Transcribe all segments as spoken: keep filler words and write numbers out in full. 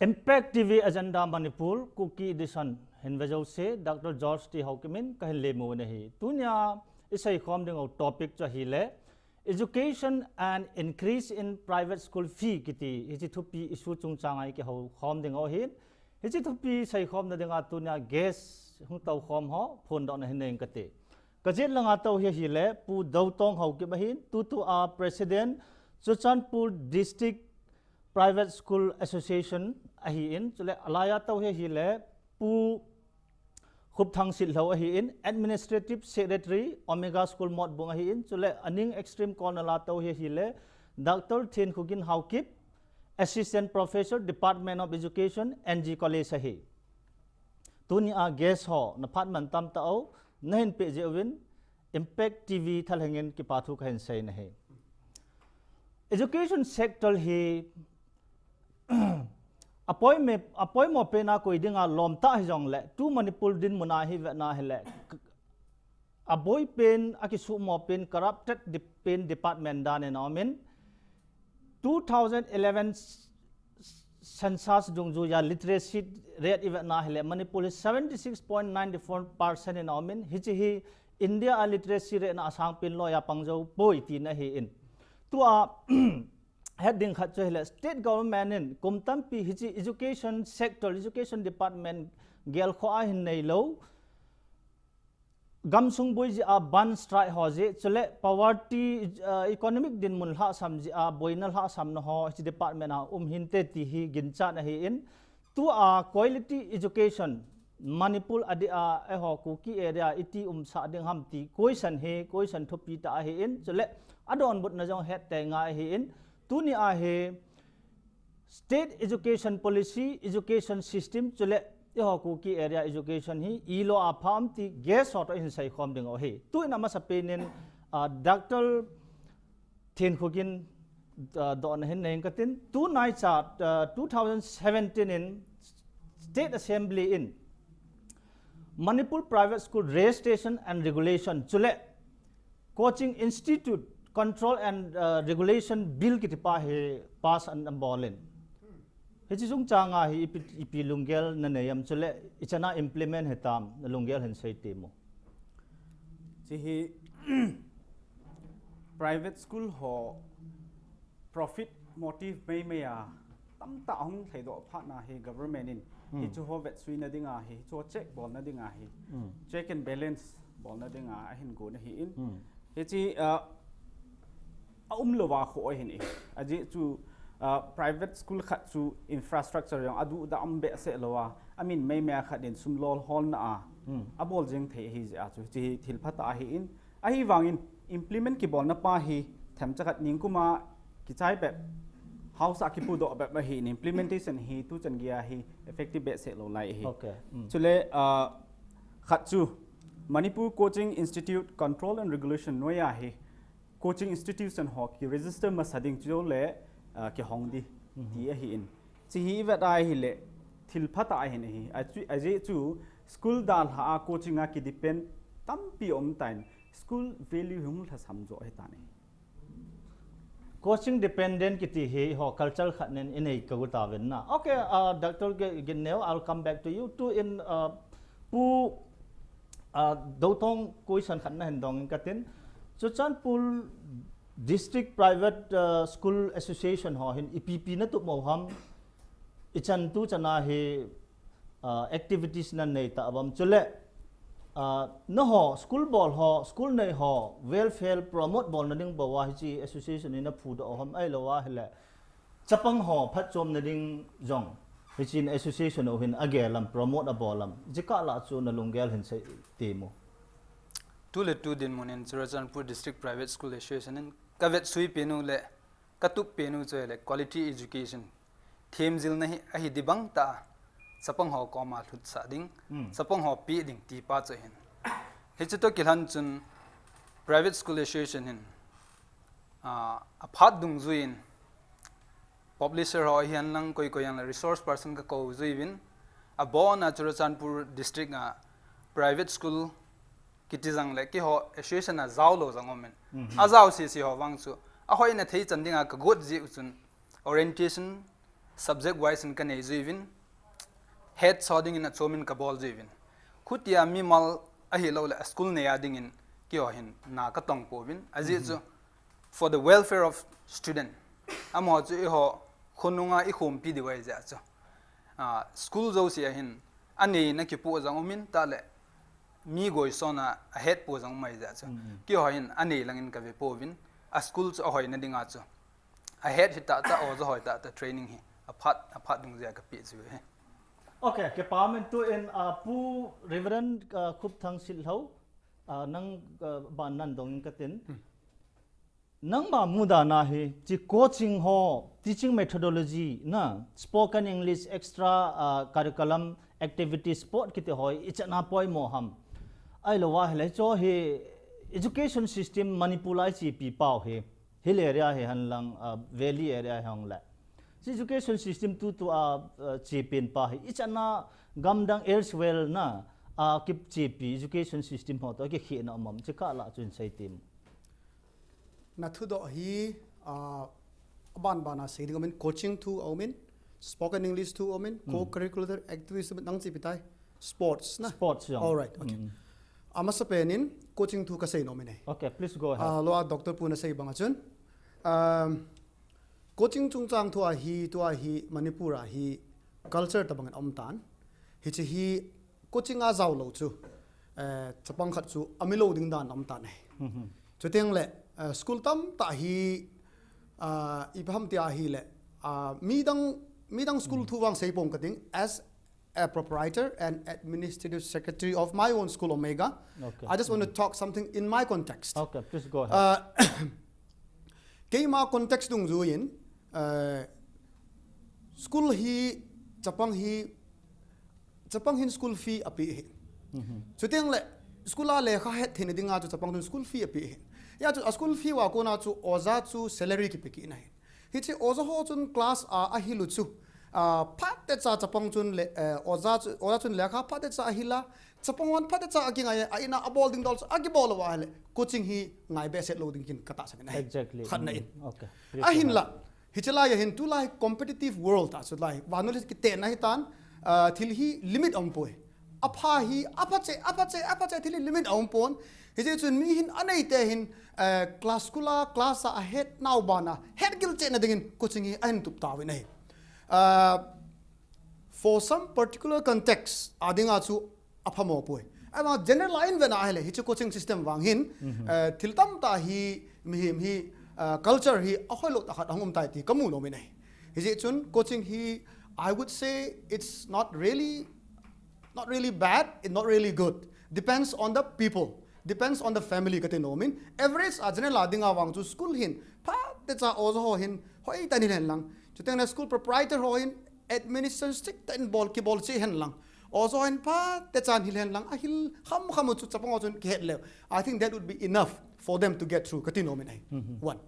Impact T V Agenda Manipur, Kuki Edition, hin vejouse, Doctor George T Haokip in kahin lemmu nahi. Tunia isei khom ding u topic chu ahile, Education and Increase in Private School Fee kiti, hiche thupi issue chungchang a ikihou khom ding u ahin. Hiche thupi sei khomna dinga tunia guest hung tou khom ho, phondohna hin nei inge kati. Kajet langa tou hi ahile, Pu Doutong Haokip ahin, tutua President, Churachandpur District Private School Association ahin, chule alaiya tou hi ahile, Pu Khupthang Sitlhou ahin, Administrative Secretary, Omega School Motbung ahin, chule aning extreme corner la tou hi ahile, Doctor Thenkhokin Haokip, Assistant Professor, Department of Education, N G College ahi. Tunia guest ho, naphat man tam tau, nahin peh jeh uvin, Impact T V thalheng in kipa thu kahin sei nahi. Education sector hi, apoimo, apoimo pena koi dinga lom tah hijongle, tu Manipur dinmun a hi vetna hile, k-, aboi pen, akisuhmo pen, corrupted de-, pen department dan in aumin, two thousand eleven s-, s-, census dungjuiya literacy rate ivetna hile, Manipur hi seventy six point nine four percent in aumin, hiche hi India a literacy rate na asang pen loiya pangjou poi tina ahin. Tua het ding khat chu hile, state government in kum tampi hiche education sector, education department gelkhoh a hin neilou. Gamsung boi jeh a ban strike ho jeh, chule poverty, uh, economic dinmun lhahsam jeh a boina lhahsamna ho hiche department a um hinte ti hi ginchat ahin, tua quality education Manipur adeh a eiho Kuki area iti umsah ding ham ti question hi, question thupi tah ahin, chule adonbutna jong het tei ngai ahin, tunia hi state education policy, education system, chule eiho Kuki area education hi ilou a pha am ti guest ho toh hin sei khom ding u ahi. Tuin amasapen in, ah, Doctor Thenkhokin, ah, dohna hin nei inge katin, tunaicha, ah, two thousand seventeen in State Assembly in Manipur Private School Registration and Regulation, chule Coaching Institute Control and, uh, Regulation Bill kiti pa hi pass an, an bol in. Hiche chungchang a hi ipi, ipi lunggel nanei am, chule ichan a implement hitam, nalunggel hin sei temo. Hiche hi private school ho profit motive meimei a tamtah hung lhaidoh phat na hi government in, hmm, hichu ho vetsuina dinga hi, hichu ho check bolna dinga hi, hmm, check and balance bolna dinga ahin gon ahin. Hmm. Hiche, uh, aumlou va kho ahin e. Ajeh chu, uh, private school khat chu infrastructure jong aduh da um behseh lou a, amin meimei a khat in sum lolholna a, hmm, abol jeng thei ahi jeh a chu, hiche hi thil phatah ahin, ahivangin implement kibolna pa hi themcha khat ningkum a kichai bep, house a kipudoh bep ahin, implementation hi tuchan geiya hi effective behseh lou lai ahi. Okay. Mm. Chule, ah, khat chu Manipur Coaching Institute Control and Regulation noiya hi coaching institution ho ki register masa ding chule, ah, kihong ding, mhm, ti ahin. Hiche hi ivet a ahile thil phatah ahin ahi. Achu, ajeh chu school dalha a coaching a kidepend tampi um tan, school value hung lhasam jo ahitan ahi. Coaching dependent kiti hi eiho culture khat nin inei kagot tauvin na. Okay, uh, Doctor Ge-, Ginneo, I'll come back to you. Tuin, uh, Pu, uh, Doutong question khat nahin dong inge katin. Churachandpur District Private, uh, School Association ho hin ipi ipi natup mo ham, ichan tuchan a hi, ah, activities nanei tah uvam, chule, ah, nangho school bol ho, school nei ho welfare promote bolna ding bou a hiche association hi naphudoh u ham, ahilou ahile chapang ho phatchomna ding jong hiche association u hin agel am, promote abol am, hiche kah lah chu nalunggel hin sei temo. Tuletu dinmun in Churachandpur District Private School Association in kavetsui penu le katup penu chu ahile quality education themjilna hi ahi dibang tah a chapang ho koma lhutsah ding, hmm, chapang ho peh ding ti pa chu ahin. Hiche toh kilhon chun Private School Association hin, ah, aphat dungjuiyin publisher ho hihen lang koi koi hihen lang resource person kakou juiyin, abonna Churachandpur District a private school kiti jongle keiho association a jaolou jong umin. Mhm. Ajao sese ho vang chu ahoina thei chan dinga kagot jeh u chun orientation subject wise in kanei jiuvin, head so dingin achomin kabol jiuvin. Khutia mimal ahilouleh a school neiya dingin keiho hin na katong pouvin. Ajeh chu, for the welfare of student. Amaho chu eiho khonunga ikhompi diu ahi jeh chu. Ah, school jousea hin anei na kipoh jong umin, tah le mi goisona ahet poh jong um ahi jeh chu. Keiho hin anei langin kave pouvin, a school chu ahoina dinga chu. Ahet hitahtah, oja hoi tahtah training hi aphat, aphat dungjuiya kapeh jiu ahi. Okay, kipa umin tuin, ah, Pu Reverend, ah, Khupthang Sitlhou, ah, nang, ah, ban nan dongin katin. Nangma mudahna hi, hiche coaching ho, teaching methodology na, spoken English, extra, ah, curriculum activity, sport kiti ho, ichan a poimo ham. Ahilouva ahile, hiche hi education system Manipur a ichepi pau hi, hill area hihen lang, ah, valley area hihen lang. Hiche education system tutua, ah, chepen pa hi, ichan a gamdang elsewhere na, ah, kichepi education system ho toh kikhehna um am, hiche kah lah chun seitemo. Na thudoh hi, ah, aban bana sei ding aumin, coaching thu aumin, spoken English thu aumin, co-curricular activities aumin, nang chepi tai, sports na. Sports jong. All right, okay. Amasapen in coaching thu kasei nom in ahi. Okay, please go ahead. Ah, lou a Doctor Pu nasei banga chun, um, coaching chungchang thua hi, tua hi Manipur a hi culture tobang in aum tan. Hiche hi coaching a jaolou chu, eh, chapang khat chu amilou ding dan aum tan ahi. Chuteng le, eh, school tamtah hi, ah, ipi ham tia ahile, ah, midang, midang school thu vang seipong kating, as a proprietor and administrative secretary of my own school, Omega. Okay. I just want to talk something in my context. Okay, please go ahead. Uh, keima context dungjuiyin, uh, school hi, chapang hi, chapang hin school fee ape hi. Chuteng le, school a lekha hetthei na dinga chu chapang chun school fee ape hi. Hia chu a school fee a kona chu oja chu salary kipe kit na hi. Hiche oja ho chun class a ahil u chu, ah, phatecha chapang chun le, eh, oja chu, oja chun lekha phatecha ahil a, chapang hon phatecha akingai a, a in a abol ding dol chu akibol uva ahile, coaching hi ngai behseh lou ding kin katahsan in ahi. Exactly. Khatna in. Okay. Ahinla, hiche lai a hin tulai competitive world a chu lai, vannoi le kitenna hitan, ah, thil hi limit aum poi. Apha hi, apha cheh, apha cheh, apha cheh, thil hi limit aum pon. Hijeh chun mi hin aneite hin, eh, class school a, class a ahet nau bana, het gil cheh na dingin coaching hi ahin tup tauvin ahi. Ah, for some particular context, a dinga chu aphamo poi. Ahivang general a in vena ahile, hiche coaching system vang hin, eh, thil tamtah hi, mihem hi, ah, culture hi, ahoilou tah khat ahung um tai ti kamu nom in ahi. Hijeh chun coaching hi, I would say it's not really not really bad, it's not really good. Depends on the people. Depends on the family kati nom in. Average a general a dinga vang chu school hin phatecha oja ho hin hoitah in hil hen lang. Chuteng le school proprietor ho hin administration strict tah in bol kibol cheh hen lang. Oja ho hin phatecha hil hen lang. Ahil kham kham u chu chapang ho chun kihet leu. I think that would be enough for them to get through kati nom in ahi. One.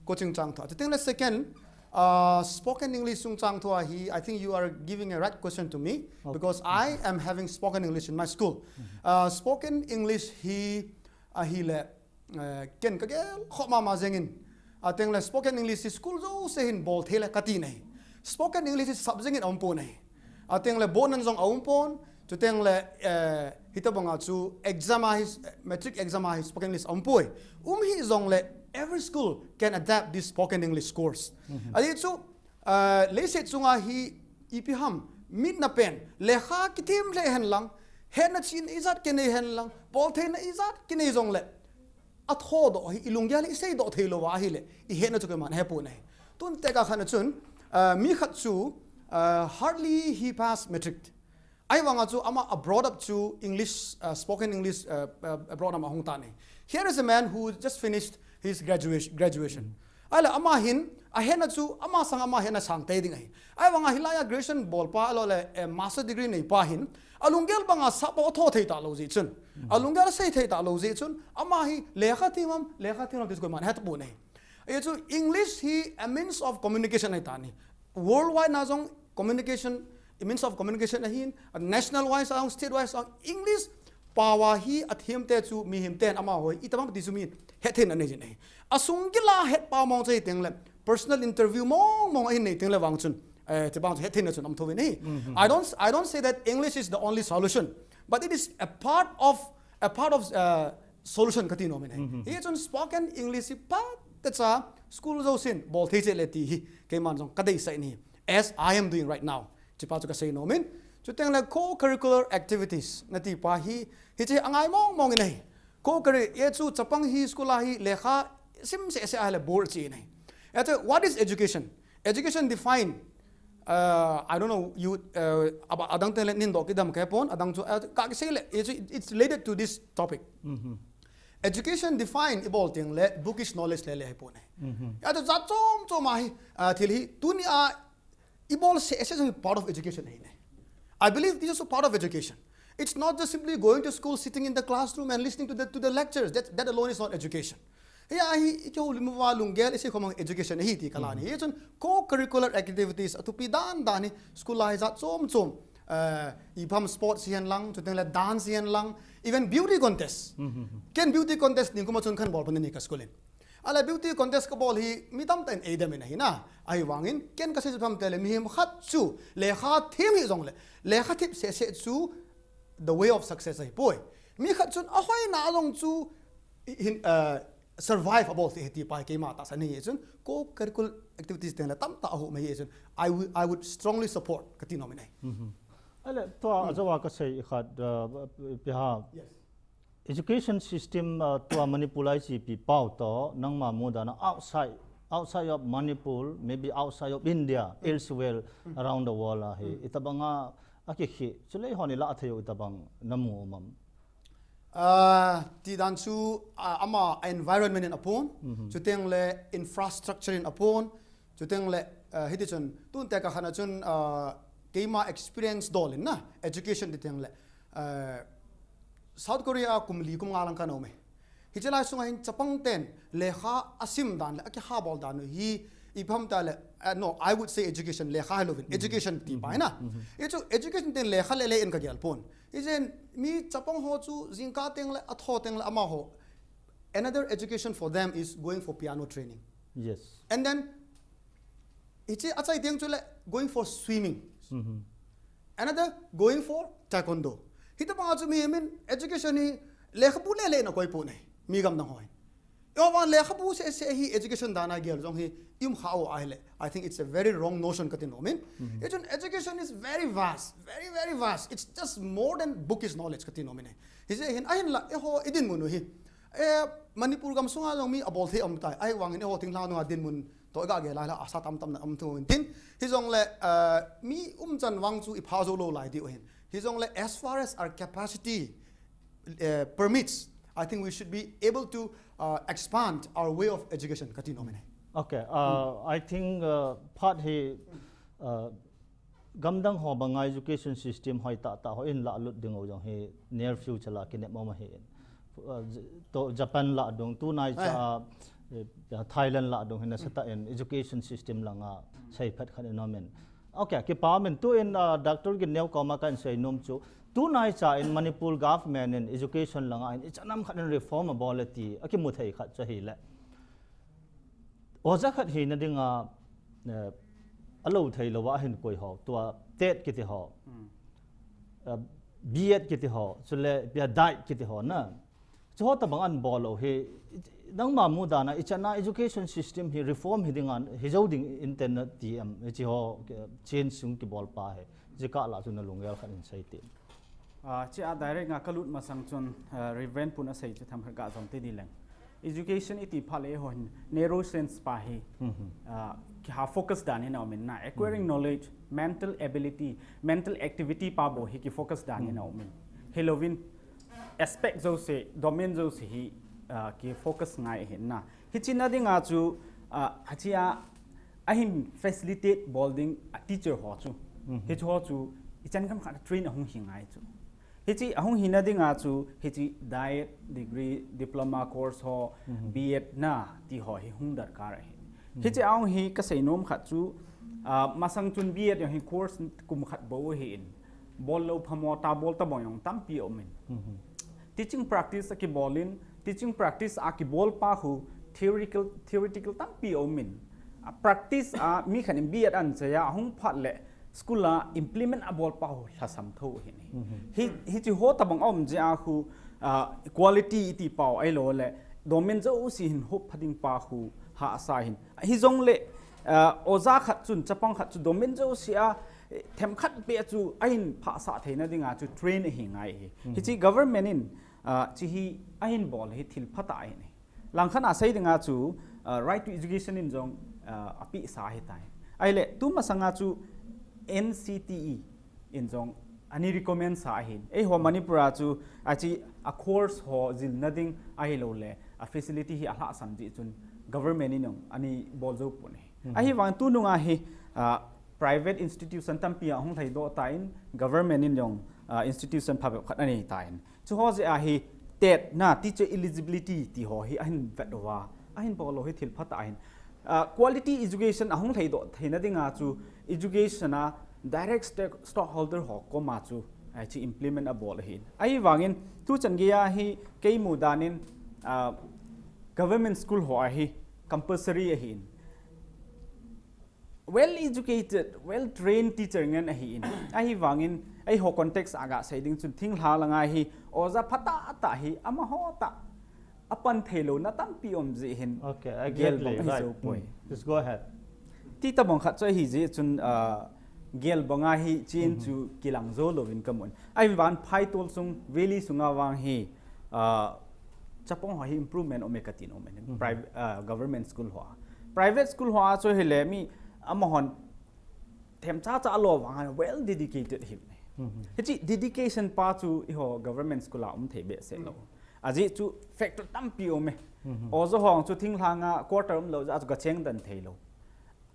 Coaching chang thua. Chuteng le second, uh, spoken English chungchang thua hi, I think you are giving a right question to me because I am having spoken English in my school. Uh, spoken English hi ahile, uh, ken kagel kho mama jengin. Ateng le spoken English hi school jouse hin bol thei le kati nahi. Spoken English hi subject in aum pon ahi. Ateng le bonan jong aum pon, chuteng le, eh, hitobanga chu exam a hi, matric exam a hi spoken English aum poi. Um hih jongle every school can adapt this spoken English course. Ajeh chu, eh, leiset chunga hi ipi ham, mitna pen, lekha kithem lheh hen lang, hetna chihna ijat kinei hen lang, boltheina ijat kinei jongle, athodoh hi, ilunggel hi iseidoh thei lou ahile, ihetna chu keiman hepon ahi. Tun tekah khat na chun, ah, mi khat chu, ah, hardly he passed matric. Ahivanga chu ama a brought up chu English, ah, spoken English, ah, ah, brought up a hung tan ahi. Here is a man who just finished his graduation, graduation. Ahile ama hin, ahetna chu, ama sang ama hetna sang tei ding ahi. Ahivanga hilai a graduation bolpa, ahilouleh, eh, master degree neipa hin, alunggel banga sap a atho thei talou jeh chun. Alunggel asei thei talou jeh chun, ama hi lekha them am, lekha them lam ti chu koiman hetapon ahi. Ajeh chu English hi a means of communication ahi tan ahi. Worldwide na jong communication, a means of communication ahin, national wise a jong, state wise a jong, English power hi athemte chu mihem ten amaho hi itobang ti chu mi hetthei na nei jin ahi. Asunggil a hetpa mong chu hiteng le, personal interview mong mong ahin nei teng le vang chun, Eh, ti bang chu hetthei na chun um thou in ahi. I don't, I don't say that English is the only solution, but it is a part of, a part of, uh, solution kati nom in ahi. Hichun spoken English hi phatecha school jousen bol thei cheh le ti hi keiman jong kadeisah in ahi, as I am doing right now. Hichepa chu kasei nom in. Chuteng le co-curricular activities nati pa hi, hiche angai mong mong in ahi. Co-curri-, hichu chapang hi school a hi lekha sim seh seh a le bore chi in ahi. Hichu, what is education? Education define, uh, I don't know, you, uh, aba-, adang teng le nin doh kit dem kahepon, adang chu, uh, kakisei le, it's, it's related to this topic. Education define ibol teng le bookish knowledge le le ahipon ahi. Hichu jat chom chom a hi, uh, thil hi, tuni a ibol seh seh hi part of education ahi ne. I believe this is also part of education. It's not just simply going to school, sitting in the classroom and listening to the, to the lectures. That, that alone is not education. Hiya hi, i kihoulim uva lunggel isei khom a education ahi ti kalan ahi. Hichun co-curricular activities athupi dan dan hi school a hi jat chom chom. Eh, ipi ham sports hihen lang, chuteng le dance hihen lang, even beauty contest. Ken beauty contest ningkum a chun kahin bol pon in ahi ka school in. Ahile beauty contest kabol hi mi tamtah in eidem in ahi na. Ahivangin, ken kasei chu ipi ham itile mihem khat chu lekha them hih jongle, lekha them seh seh chu the way of success ahipoi. Mi khat chun ahoina a jong chu hin, uh, survive abol thei ahi ti pa hi keima tahsan ahi. Chun co-curricular activities teng le tamtah ahom ahi chun I would, I would strongly support kati nom in ahi. Ahile, tua ajou a kasei khat, uh, ipi ham. Education system, uh, tua Manipur a ichipi pau toh, nangma mudan a outside, outside of Manipur, maybe outside of India, elsewhere around the world a hi, itobang a, akikhel, chule eihon ilah thei u itobang namu um am? Ah, ti dan chu, ah, ama environment in apon, chuteng le infrastructure in apon, chuteng le, ah, hiti chun, tun tekah khat a chun, ah, keima experience dol in na, education ti teng le, ah, South Korea a kum li kum nga lang kaum e. Hiche lai sunga hin chapang ten lekha asim dan le akihabol dan u hi ipi ham itile, uh, no, I would say education, lekha hilouvin, education ti pa hi na. Hichu education ten lekha le le in kagel pon. Hichun mi chapang ho chu jingkah teng le atho teng le amaho, another education for them is going for piano training. Yes. And then hiche achai teng chule going for swimming. Another going for taekwondo. Hitobang a chu mihem in education hi lekhabu le le in akoi pon ahi, mi gamdang ho hin. Ahivang lekhabu seh seh hi education dan a gel jong hi i um kha u ahile, I think it's a very wrong notion kati nom in. Hichun education is very vast, very, very vast. It's just more than bookish knowledge kati nom in ahi. Hiche hin ahinla eiho idinmun u hi, eh, Manipur gam sunga jong mi abol thei um tai. Ahivangin eiho thinglhang nunga dinmun toh iga gel lai la asa tamtah na um thou in tin. Hijongle, uh, mi umchan vang chu ipha jou lou lai diu ahin. Hijongle as far as our capacity, uh, permits, I think we should be able to, uh, expand our way of education kati nom in ahi. Okay, uh, I think, uh, phat hi, uh, gamdang ho banga education system hoitah tah ho in lahlut ding u jong hi near future la kinep mama ahi in. Uh, J-, to Japan lah dung, tunaicha, eh, Thailand lah dung hi nasatah in education system langa seiphat khat in um in. Okay, kipa um in, tun, uh, Doctor Ginneo koma kahin seinom chu, tunaicha in Manipur government in education langa hin ichan ham khat in reform abol e ti akimu thei khat chu ahile, oja khat hina dinga, eh, alou thei louva ahin koi ho, tua TET kiti ho, eh, B.Ed kiti ho, chule ipi ham DIET kiti ho na. Chuho tobang ahin bol u hi, nangma mudan a, ichan a education system hi reform hi dinga, hijou ding in tin nati em, hiche ho, eh, change sung kibol pa hi, hiche kah lah chu nalunggel khat in sei tin. Ah, hiche a direct nga kalut masang chun, ah, Reverend Pu in asei chu themkhat gajom te di leng. Education iti phat le eiho hin narrow sense pa hi, ah, kiha focus dan hi na um in na. Acquiring knowledge, mental ability, mental activity pa bou hi kifocus dan hi na um in. Hilouvin aspect jouse, domain jouse hi, ah, kifocus ngai ahi na. Hiche na dinga chu, ah, hiche a, ahin facilitate bol ding a teacher ho chu. Hiche ho chu ichan ham khat train ahung hi ngai chu. Hiche ahung hina dinga chu, hiche DIET degree, diploma course ho, B.Ed na ti ho hi hung darkar ahi. Hiche ahung hi kasei nom khat chu, ah, masang chun B.Ed jong hi course kum khat bou ahi in. Bol lou phamo, tabol tabang jong tampi aum in. Teaching practice akibol in, teaching practice akibol pa khu theoretical, theoretical tampi aum in. A practice a mi khat in B.Ed ahin chai a, ahung phat le school a implement abol pa ho lhasam tho ahi. Hi, hichi ho tabang aum jeh a khu, ah, quality iti pau ahilou le, domin jouse hin hop pha ding pa khu hahsa ahi. Hijongle, ah, oja khat chun, chapang khat chu domin jouse a, eh, themkhat beh chu ahin phasah theina dinga chu train ahi ngai ahi. Hichi government in, ah, chi hi ahin bol hi thil phatah ahi. Langkhat a sei dinga chu, ah, right to education in jong, ah, apeh sa ahitai. Ahile, tu masanga chu N C T E in jong ana recommend sa ahin. Eiho Manipur a chu, achi a course ho jilna ding ahilou le, a facility hi alhahsam jeh chun government in jong ana bol jou pon ahi. Ahivang tunung a hi, ah, private institution tampi ahung lhaidoh tan, government in jong, ah, institution phabep khat anei tan. Chuho jeh a hi TET na, teacher eligibility ti ho hi ahin vet uva, ahin bol u hi thil phatah ahin. Ah, quality education ahung lhaidoh theina dinga chu education a direct stake-, stockholder ho koma chu, ah, chi implement abol ahin. Ahivangin tuchan geiya hi kei mu danin, ah, government school ho a hi compulsory ahin. Well educated, well trained teacher ngen ahin. Ahivangin, eiho context a gasei ding chun thinglhang langa hi, oja phatah tah hi, amaho tah apan theilouna tampi um jeh hin. Okay, gel exactly, bang ahi right. Jou poi. Hmm. Please go ahead. Ti tabang khat chu ahi jeh chun, ah, gel banga hi chen chu kilang jou louvin kamun. Ahivang phaitol sung, valley sunga vang hi, ah, chapang ho hi improvement um e katin um e. Private, ah, government school ho a. Private school ho a chu hile mi amahon themcha cha lou vang a well dedicated hi. Hichi dedication pa chu eiho government school a um thei behseh lou. Ajeh chu factor tampi um e. Oja ho chu thinglhang a quarter umlou jeh a chu gacheng den theilou.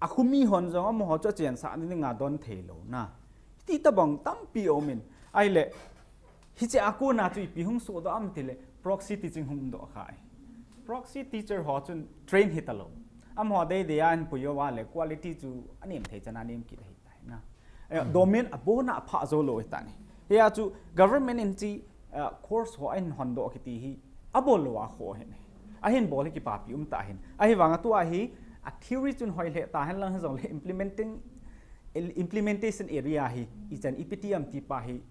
Akhomi hon jong amaho chu achensah dinga don theilou na. Ti tabang tampi um in. Ahile, hiche a kona chu ipi hung sohdoh am tile, proxy teaching hung doh khai. Proxy teacher ho chun train hitalou. Amaho deidei a ahin pui uva le quality chu anem thei chan a nem kit ahitai na. Eh, domin abona apha jou lou ahitai. Hia chu government in chi, ah, course ho ahin hondoh kiti hi abol lou a kho ahin. Ahin bol hi kipapi um tah ahin. Ahivanga tua hi a theory chun hoi lheh tahen lang hijongle implementing, il-, implementation area hi ichan ipi ti am ti pa hi,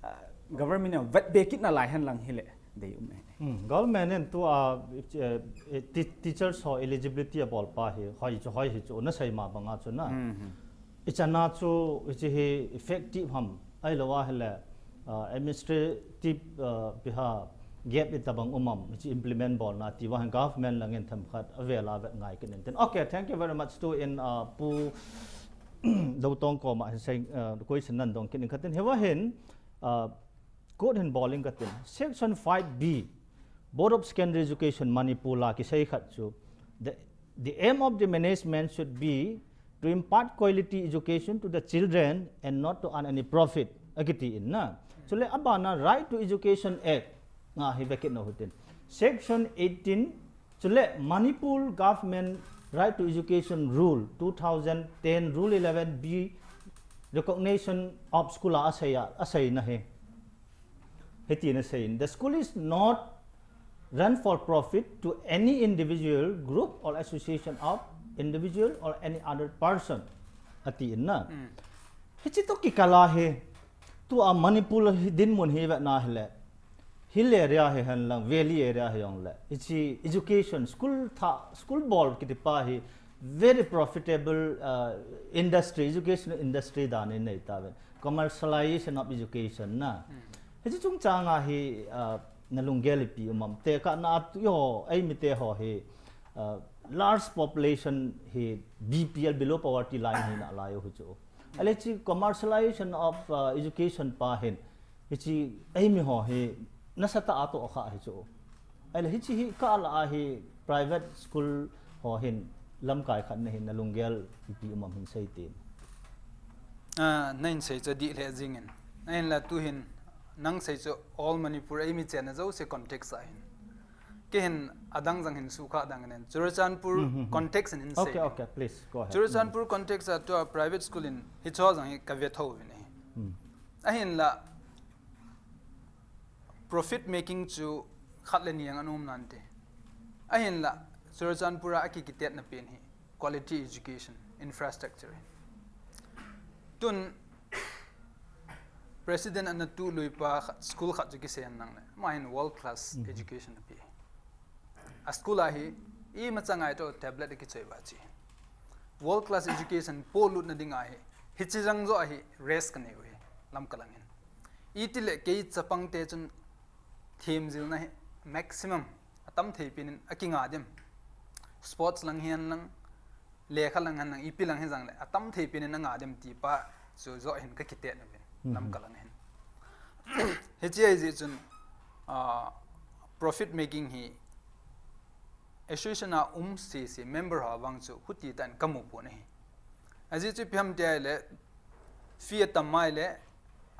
ah, government in vetbe kit nalai hen lang hile deium e. Hmm, government in tua, eh, eh, ti-, teachers ho eligibility abol pa hi hoi chu hoi hi chu nasei ma banga chu na. Ichan a chu, hichi hi effective ham, ahilou ahile, ah, administrative, ah, ipi ham gap itabang um am, hichi implement bolna ti vang hin government langin themkhat avel a vet ngai kit in tin. Okay, thank you very much. Tuin, ah, Pu Doutong koma hin sei, ah, question nadong kit in katin. Hiva hin, ah, quote hin bol in katin. Section five B, Board of Secondary Education Manipur a kisei khat chu, the, the aim of the management should be to impart quality education to the children and not to earn any profit, akiti in na. Chule abana Right to Education Act nga hi vekit nau hitin. Section eighteen, chule Manipur Government Right to Education Rule two thousand ten, Rule eleven B, recognition of school a asei a, aseina hi. Hitin asei in, the school is not run for profit to any individual, group or association of individual or any other person. Ati in na. Hichi toh kikal a hi, tua Manipur hi dinmun hi vetna hile, hill area hi hen lang, valley area hi jong le, hichi education, school tha, school bol kiti pa hi very profitable, uh, industry, educational industry dan in nei tauvin. Commercialization of education na. Hichi chungchang a hi, uh, nalunggel ipi um am? Tekahna a tu ho, eimi te ho hi, uh, large population hi B P L, below poverty line hi nalai u hichu. Ahile chi commercialization of, uh, education pa hin, hichi eimi ho hi nasatah a tohkha hichu. Ahile hichi hi kah lah a hi private school ho hin lamkai khat na hin nalunggel ipi um am hin sei tin. Ah, nahin sei chu adih lheh jingin. Ahinla tuhin, nang sei chu all Manipur eimi chenna jouse context ahin. Kei hin adang jang hin sukha dang in. Churachandpur context in hin sei. Okay, okay, please, go ahead. Churachandpur context a tua private school in hicho jang hi kave tho uvin ahi. Ahinla, profit making chu khat le ni jong ana um nante. Ahinla, Churachandpur a aki kitetna pen hi. quality education infrastructure. Tun president ana tu lui pa khat, school khat chu kisei nang le, ama hin world class education api. A school a hi ima chang ai to tablet kichoi ba chi. World class education polut na ding a hi, hichi jang jo a hi rest ka nei u hi, Lamka lang hin. Iti le kei chapang te chun thim jil na hi maximum atam thei pinin akinga dem. Sports lang hian lang, lekha lang hian lang, ipi lang hi jang le atam thei pinin anga dem ti pa chu jo hin ka kitet na bin. Lamka lang hin. Hichi ai ji chun, ah, profit making hi association a um si si member ho vang chu huti tan ka mu pu na hi. Aji chu ipi ham ti ai le fee atam mai le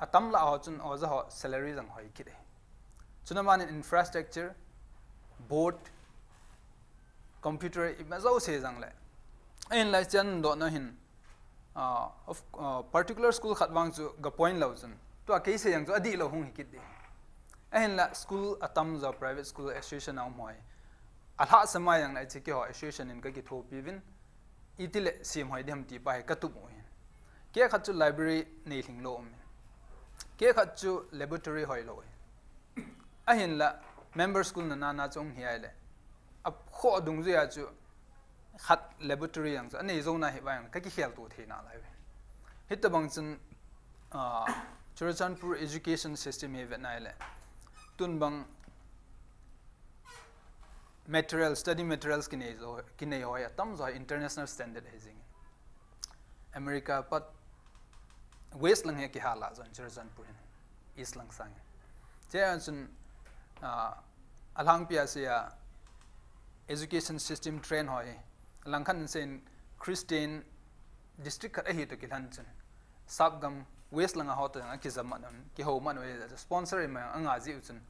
atam la ho chun oja ho salary jang hoi kit e. Chuna manin infrastructure, board, computer ima jo se jang le. Ahin lai chan do na hin, ah, of, ah, particular school khat vang chu ga point lo chun. Tua kei se jang chu adih lo hung hi kit di. Ahin la school atam jo private school association a um hoi. Alha samai jang le chi ki ho association in ka kithopi vin. Iti le sim hoi di ham ti pa hi ka tup u hin. Kei khat chu library nei hling lo um hin. Kei khat chu laboratory hoi lo hin. Ahin la member school na na na chung hi ai le. A kho dung ju ya chu khat laboratory jang chu anei jo na hi ba jang ka kikhel tu thei na lai ve. Hitabang chun, ah, Churachandpur education system hi ve nai le. Tun bang materials, study materials kinei jo, kinei hoi atam jo international standard hi jing. America pat West lang hi kihala jo Churachandpur hin. East lang sang. Che an chun, ah, alhang pia se a education system trend hoi. Lang khan sen Christian district khat ahi to kilhan chun. Sap gam West lang a ho to jang a kijam man un, kiho man un, sponsor ma anga ji u chun.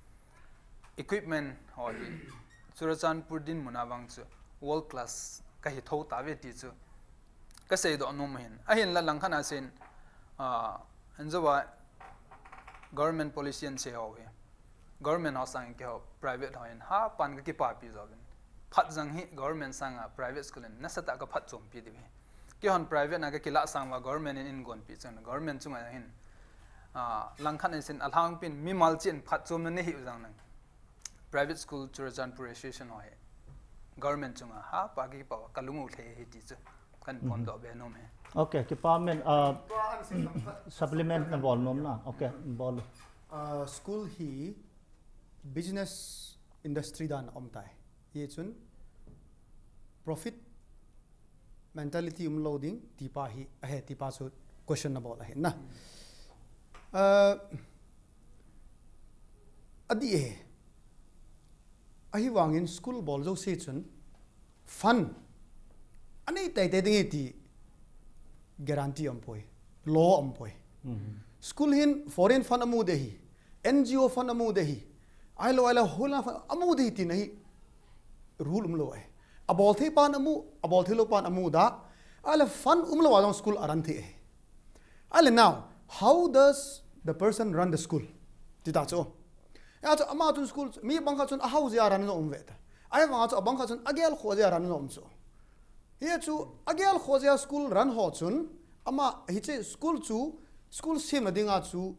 Equipment ho hi Churachandpur din mun a vang chu world class ka hi tho ta ve ti chu ka sei do nom hin. Ahin la lang khan a sen, ah, an jo va government policy an sei ho hi. Government ho sang ki ho private ho hin ha pan ka kipapi jo vin. Phat jang hi government sang a private school in nasa ta ka phat chom pi di ve. Ki hon private na ka kila sang va government in in gon pi chang government chunga hin. Ah, lang khan a sen alhang pin mimal chin phat chom na nei hi u jang nang. Private school Churachandpur Association ho hi government chunga ha pa ki pa ka lungu le hi ti chu kan pon do be nom he. Okay, kipa men, ah, supplement na bol nom na. Okay, bol. Ah, school hi business industry dan om tai. Ye chun profit mentality um lo ding ti pa hi ahe ti pa chu question na bol ahi na. Ah, adi e. Ahi vangin school bol jo se chun fund anei tai tai ding e ti guarantee um poi, law um poi. School hin foreign fund amu de hi, N G O fund amu de hi, ai lo ai lo whole fund amu de hi ti na hi rule um lo e. Abol thei pan amu, abol thei lo pan amu da, ai lo fund um lo a jong school a run thei e. Ale now, how does the person run the school? Ti ta chu. Ya chu ama chun school, mi bang kha chun a hau jia run jo um ve ta. Ai vang chu a bang kha chun a gel kho jia run jo um chu. Ye chu a gel kho jia school run ho chun, ama hi che school chu, school sem na ding a chu,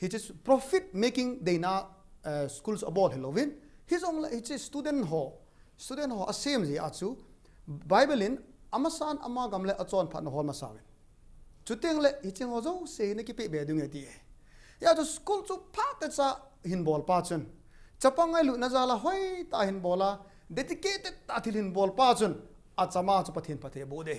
hi che profit making dei na, eh, school chu a bol hi lo vin. Hi jong le hi che student ho, student ho a sem jia chu, Bible in ama san ama gam le a chon phat na hol ma sa vin. Chuteng le, hicheng ho jouse hi na kipe be ding e ti e. Ya chu school chu phat te cha hin bol pa chun. Chapang ngailut na jal a hoi ta hin bol a, dedicated ta thil hin bol pa chun. A chama chu Pathen phat thei a bu de.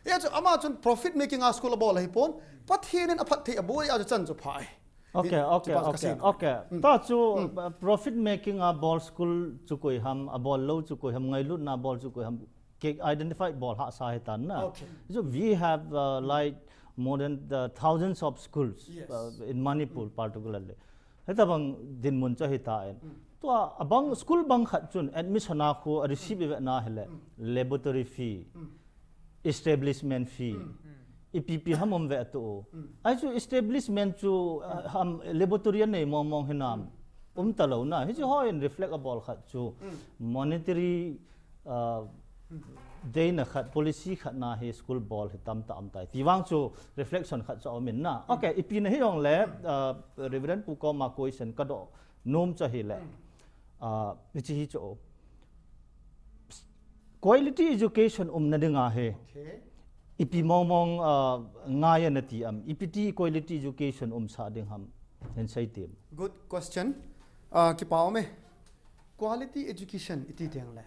Ya chu ama chun profit making a school a bol a hi pon, Pathen in a phat thei a bu ya chu chan chu pha e. Okay, okay, okay, okay. Ta chu, uh, profit making a bol school chu koi ham, a bol lo chu koi ham, ngailut na bol chu koi ham. Ke identify bol ha sa hi tan na. Okay. So we have, uh, like, more than the thousands of schools, yes, uh, in Manipur particularly. Heta bang dinmun cha hi ta en. Mm. Tua abang school bang khat chun admission a khu a receive ve na hele. Mm. Laboratory fee, mm, establishment fee. Mm. Ipi pi ham um ve tu. Mm. Ai chu establishment chu, uh, ham laboratory a nei mong mong hinam. Mm. Um ta lo na. Hi chu ho in reflect a bol khat chu. Mm. Monetary, uh, Deina khat, policy khat na hi school bol hi tamtah um tai. Ti vang chu reflection khat chu um in na. Okay, ipi na hi jong le, uh, Reverend Pu koma question ka doh nom chu hi le. Uh, hichi hi chu. Quality education um na ding a hi. Okay. Ipi mong mong, uh, ngai a na ti am. Ipi ti quality education um sa ding ham. Hin sei tim. Good question. Uh, kipa um e. Quality education iti teng le.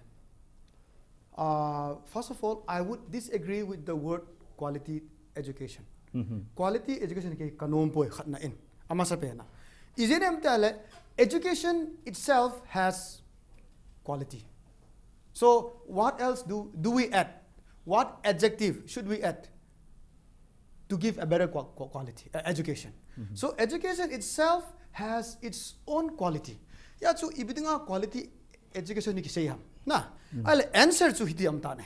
Uh, first of all, I would disagree with the word quality education. Quality education ke kanom poi khat na in. Amasa pe na. Ijeh inem tale, education itself has quality. So what else do, do we add? What adjective should we add to give a better qua-, qua-, quality, uh, education? So education itself has its own quality. Ya chu ipi dinga quality education ni kisei ham. Na, ale answer chu hiti am ta ne.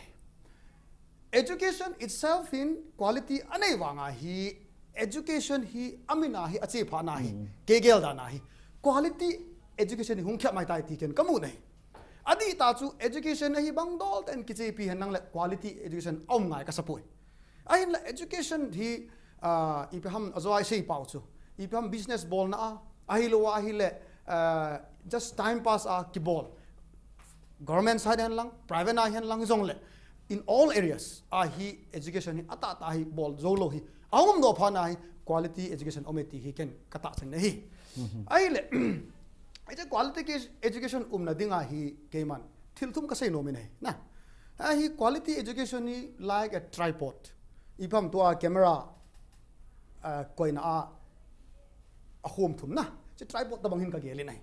Education itself in quality anei vanga hi, education hi amin a hi, ache pha na hi, kei gel dan a hi. Quality education hi hung khia mai tai ti ken kamu nei. Adih ta chu education ahi bang dol ten kichepi hen nang le quality education aum ngai kasa poi. Ahin le education hi, ah, ipi ham ajo ai sei pau chu. Ipi ham business bol na a, ahilou a ahile, ah, just time pass a kibol. Government side hen lang, private na hen lang jong le. In all areas, a hi education hi ata ta hi bol jou lou hi. Aum do pha na hi quality education um e ti hi ken kata chang na hi. Ahile, hiche quality ke-, education um na ding a hi keiman thil thum kasei nom in ahi. Na, a hi quality education hi like a tripod. Ipi ham tua camera, ah, koina a, a khom thum na. Hiche tripod tabang hin kagel in ahi.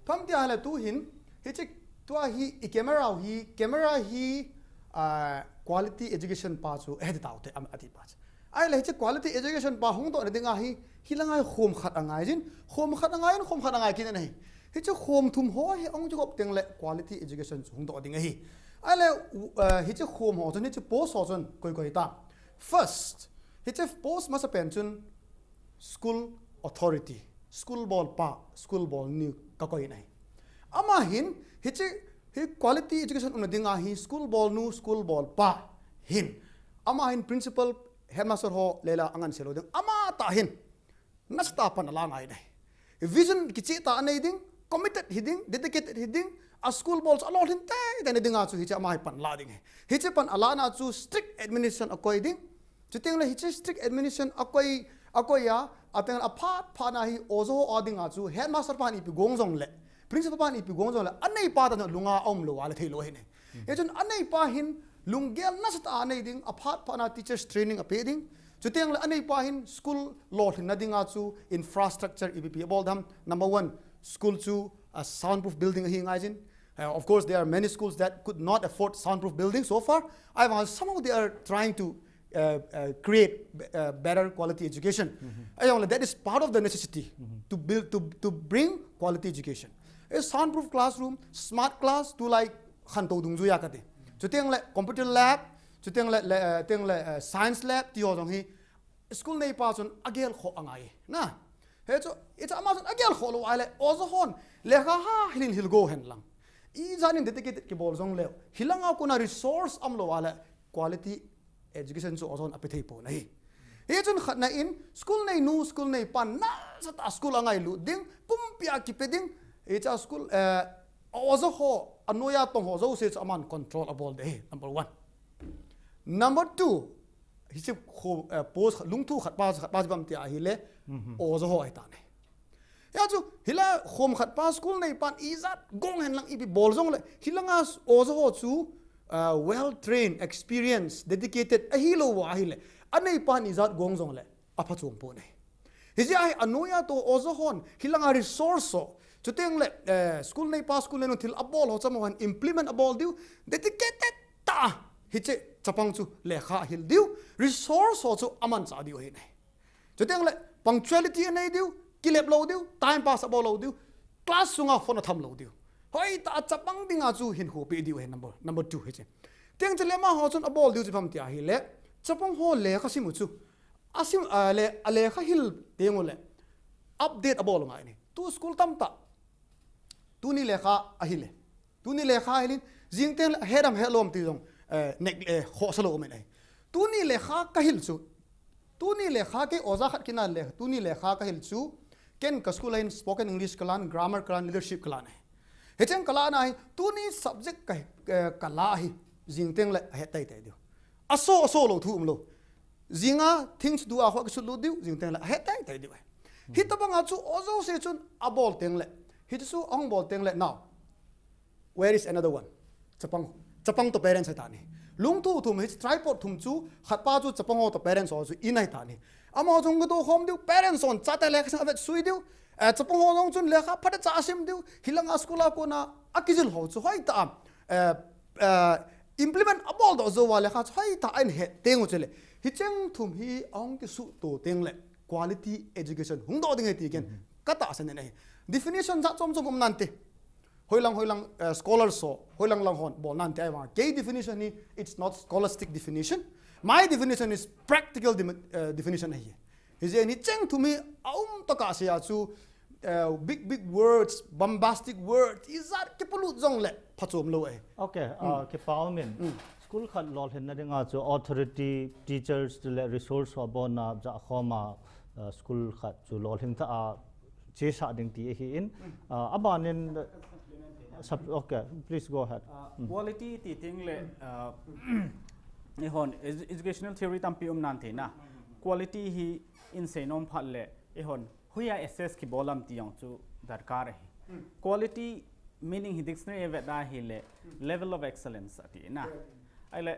Pham tia le tu hin, hiche tua hi i camera hi, camera hi, ah, quality education pa chu, eh, ti tau te, am, ati pa chu. Ahile hiche quality education pa hung doh na ding a hi, hilanga hi khom khat angai jin, khom khat angai in, khom khat angai kin ahi. Hiche khom thum ho hi hung kikop teng le quality education chu hung doh ding ahi. Ahile, uh, hiche khom ho chun, hiche post ho chun, koi koi ta. First, hiche post masa pen chun, school authority, school bol pa, school bol nu kakoi in ahi. Ama hin, hiche, hi quality education um na ding a hi, school bol nu, school bol pa hin. Ama hin principal, headmaster ho, lela angan se lou ding. Ama ta hin, nasatah a pan ala ngai in ahi. Vision kicheh tah anei ding, committed hi ding, dedicated hi ding, a school bol chu alolhin tei tei na ding a chu hiche ama hi pan la ding ahi. Hiche pan ala na chu strict administration akoi ding. Chuteng le hiche strict administration akoi, akoi a, ateng le aphat phat na hi ojo a ding a chu headmaster pan ipi gong jong le, principal pan ipi gong jong le, anei pa ta lunga aum lou a le thei lou ahi ne. Hichun anei pa hin lunggel nasatah a anei ding, aphat phat na teachers training ape ding. Chuteng le anei pa hin school lolhin na ding a chu infrastructure ipi pi abol dam. Number one, school chu a soundproof building ahi ngai jin. Uh, of course, there are many schools that could not afford soundproof building so far. I want somehow they are trying to uh, uh, create b-, uh, better quality education. Ayong le, that is part of the necessity to build, to, to bring quality education. A soundproof classroom, smart class, tulai khantou dungjuia kati. Chuteng le computer lab, chuteng le, le, uh, teng le, uh, science lab, ti ho jong hi school nei pa chun agel kho angai. Na. Hichu, hichu ama chun agel kho lou ahile, ojo hon, lekha ha, hilin hil go hen lang. Ijat in dedicated kibol jong leu. Hilanga kona resource aum lou ahile, quality education chu ojon ape thei pon ahi. Hichun khat na in, school nei nu, school nei pa, nasatah a school angailut ding, pumpi a kipe ding, hicha school, eh, ojo ho, anoiya tong ho jouse chu aman control abol ding ahi, number one. Number two, hiche kho, eh, post lungthu khat pa, khat pa bam tia ahile, ojo ho ahi ta ne. Hichu, hilai khom khat pa school nei pan ijat gong hen lang ipi bol jong le, hilanga ojo ho chu, uh, well trained, experienced, dedicated, ahilou va ahile, anei pan ijat gong jong le, apha chung pon ahi. Hijeh a hi anoiya to ojo hon, hilanga resource ho, chuteng le, eh, school nei pa school nei nu thil abol ho cham ho hin implement abol diu, dedicated ta, hiche chapang chu lekha ahil diu, resource ho chu amanchah diu ahi ne. Chuteng le, punctuality anei diu, kilep lou diu, time pass abol lou diu, class sunga phone atham lou diu. Hoitah a chapang dinga chu hinkho pe diu ahi number, number two hiche. Teng chule amaho chun abol diu chu ipi ham tia ahile, chapang ho lekha sim u chu. Asim, a le, alekha hil teng u le, update abol ngai ne. Tu school tamtah. Tuni lekha ahile. Tuni lekha hilin, jing teng le, het am het lou am ti jong, eh, nek eh, khosa lou um in ahi. Tuni lekha kahil chu, tuni lekha kei oja khat kina le, tuni lekha kahil chu, ken ka school a hin spoken English kalan, grammar kalan, leadership kalan ahi. Hicheng kalan ahi, tuni subject ka, eh, kala hi, jing teng le ahet tai tai diu. Aso, aso lou thu um lou. Jinga things do a kho kisut lou diu, jing teng le ahet tai tai diu ahi. Hitabanga chu ojo se chun abol teng le, hichu ahung bol teng le now. Where is another one? Chapang, chapang to parents ahi tani. Lungthu thum hi tripod thum chu, khat pa chu chapang ho to parents ho chu in ahi tani. Amaho chung ka to khom diu, parents hon chate lekha sang avet sui diu. Eh, chapang ho jong chun lekha phat a cha sim diu. Hilanga school a kona, akijil ho chu hoitah a, eh, eh, implement abol doh jou a lekha chu hoitah a ahin het teng u chule. Hicheng thum hi ahung kisuto teng le quality education hung doh ding ahi ti ken. Ka tahsan in ahi. Definition jat chom chom um nante. Hoilang, hoilang, eh, scholars ho, hoilang lang hon bol nante ahi vang. Kei definition hi, it's not scholastic definition. My definition is practical demi- eh, definition ahi. Hijeh in hicheng thum hi aum tokah sei a chu, eh, big, big words, bombastic words, ijat kipolut jong le phachom lou ahi. Okay, uh, kipa um in. School khat lolhinna dinga chu authority, teachers, le resource ho abona jakhom a, uh, school khat chu lolhing tah a chesah ding ti ahi in, uh, abanin, uh, sub- okay, please go ahead. Uh, quality ti teng le, uh, eihon edu- educational theory tampi um nante na. Quality hi in seinom phat le, eihon hoiya assess kibol am ti jong chu darkar ahi. Quality meaning hi dictionary a vet a hile level of excellence ati na. Ahile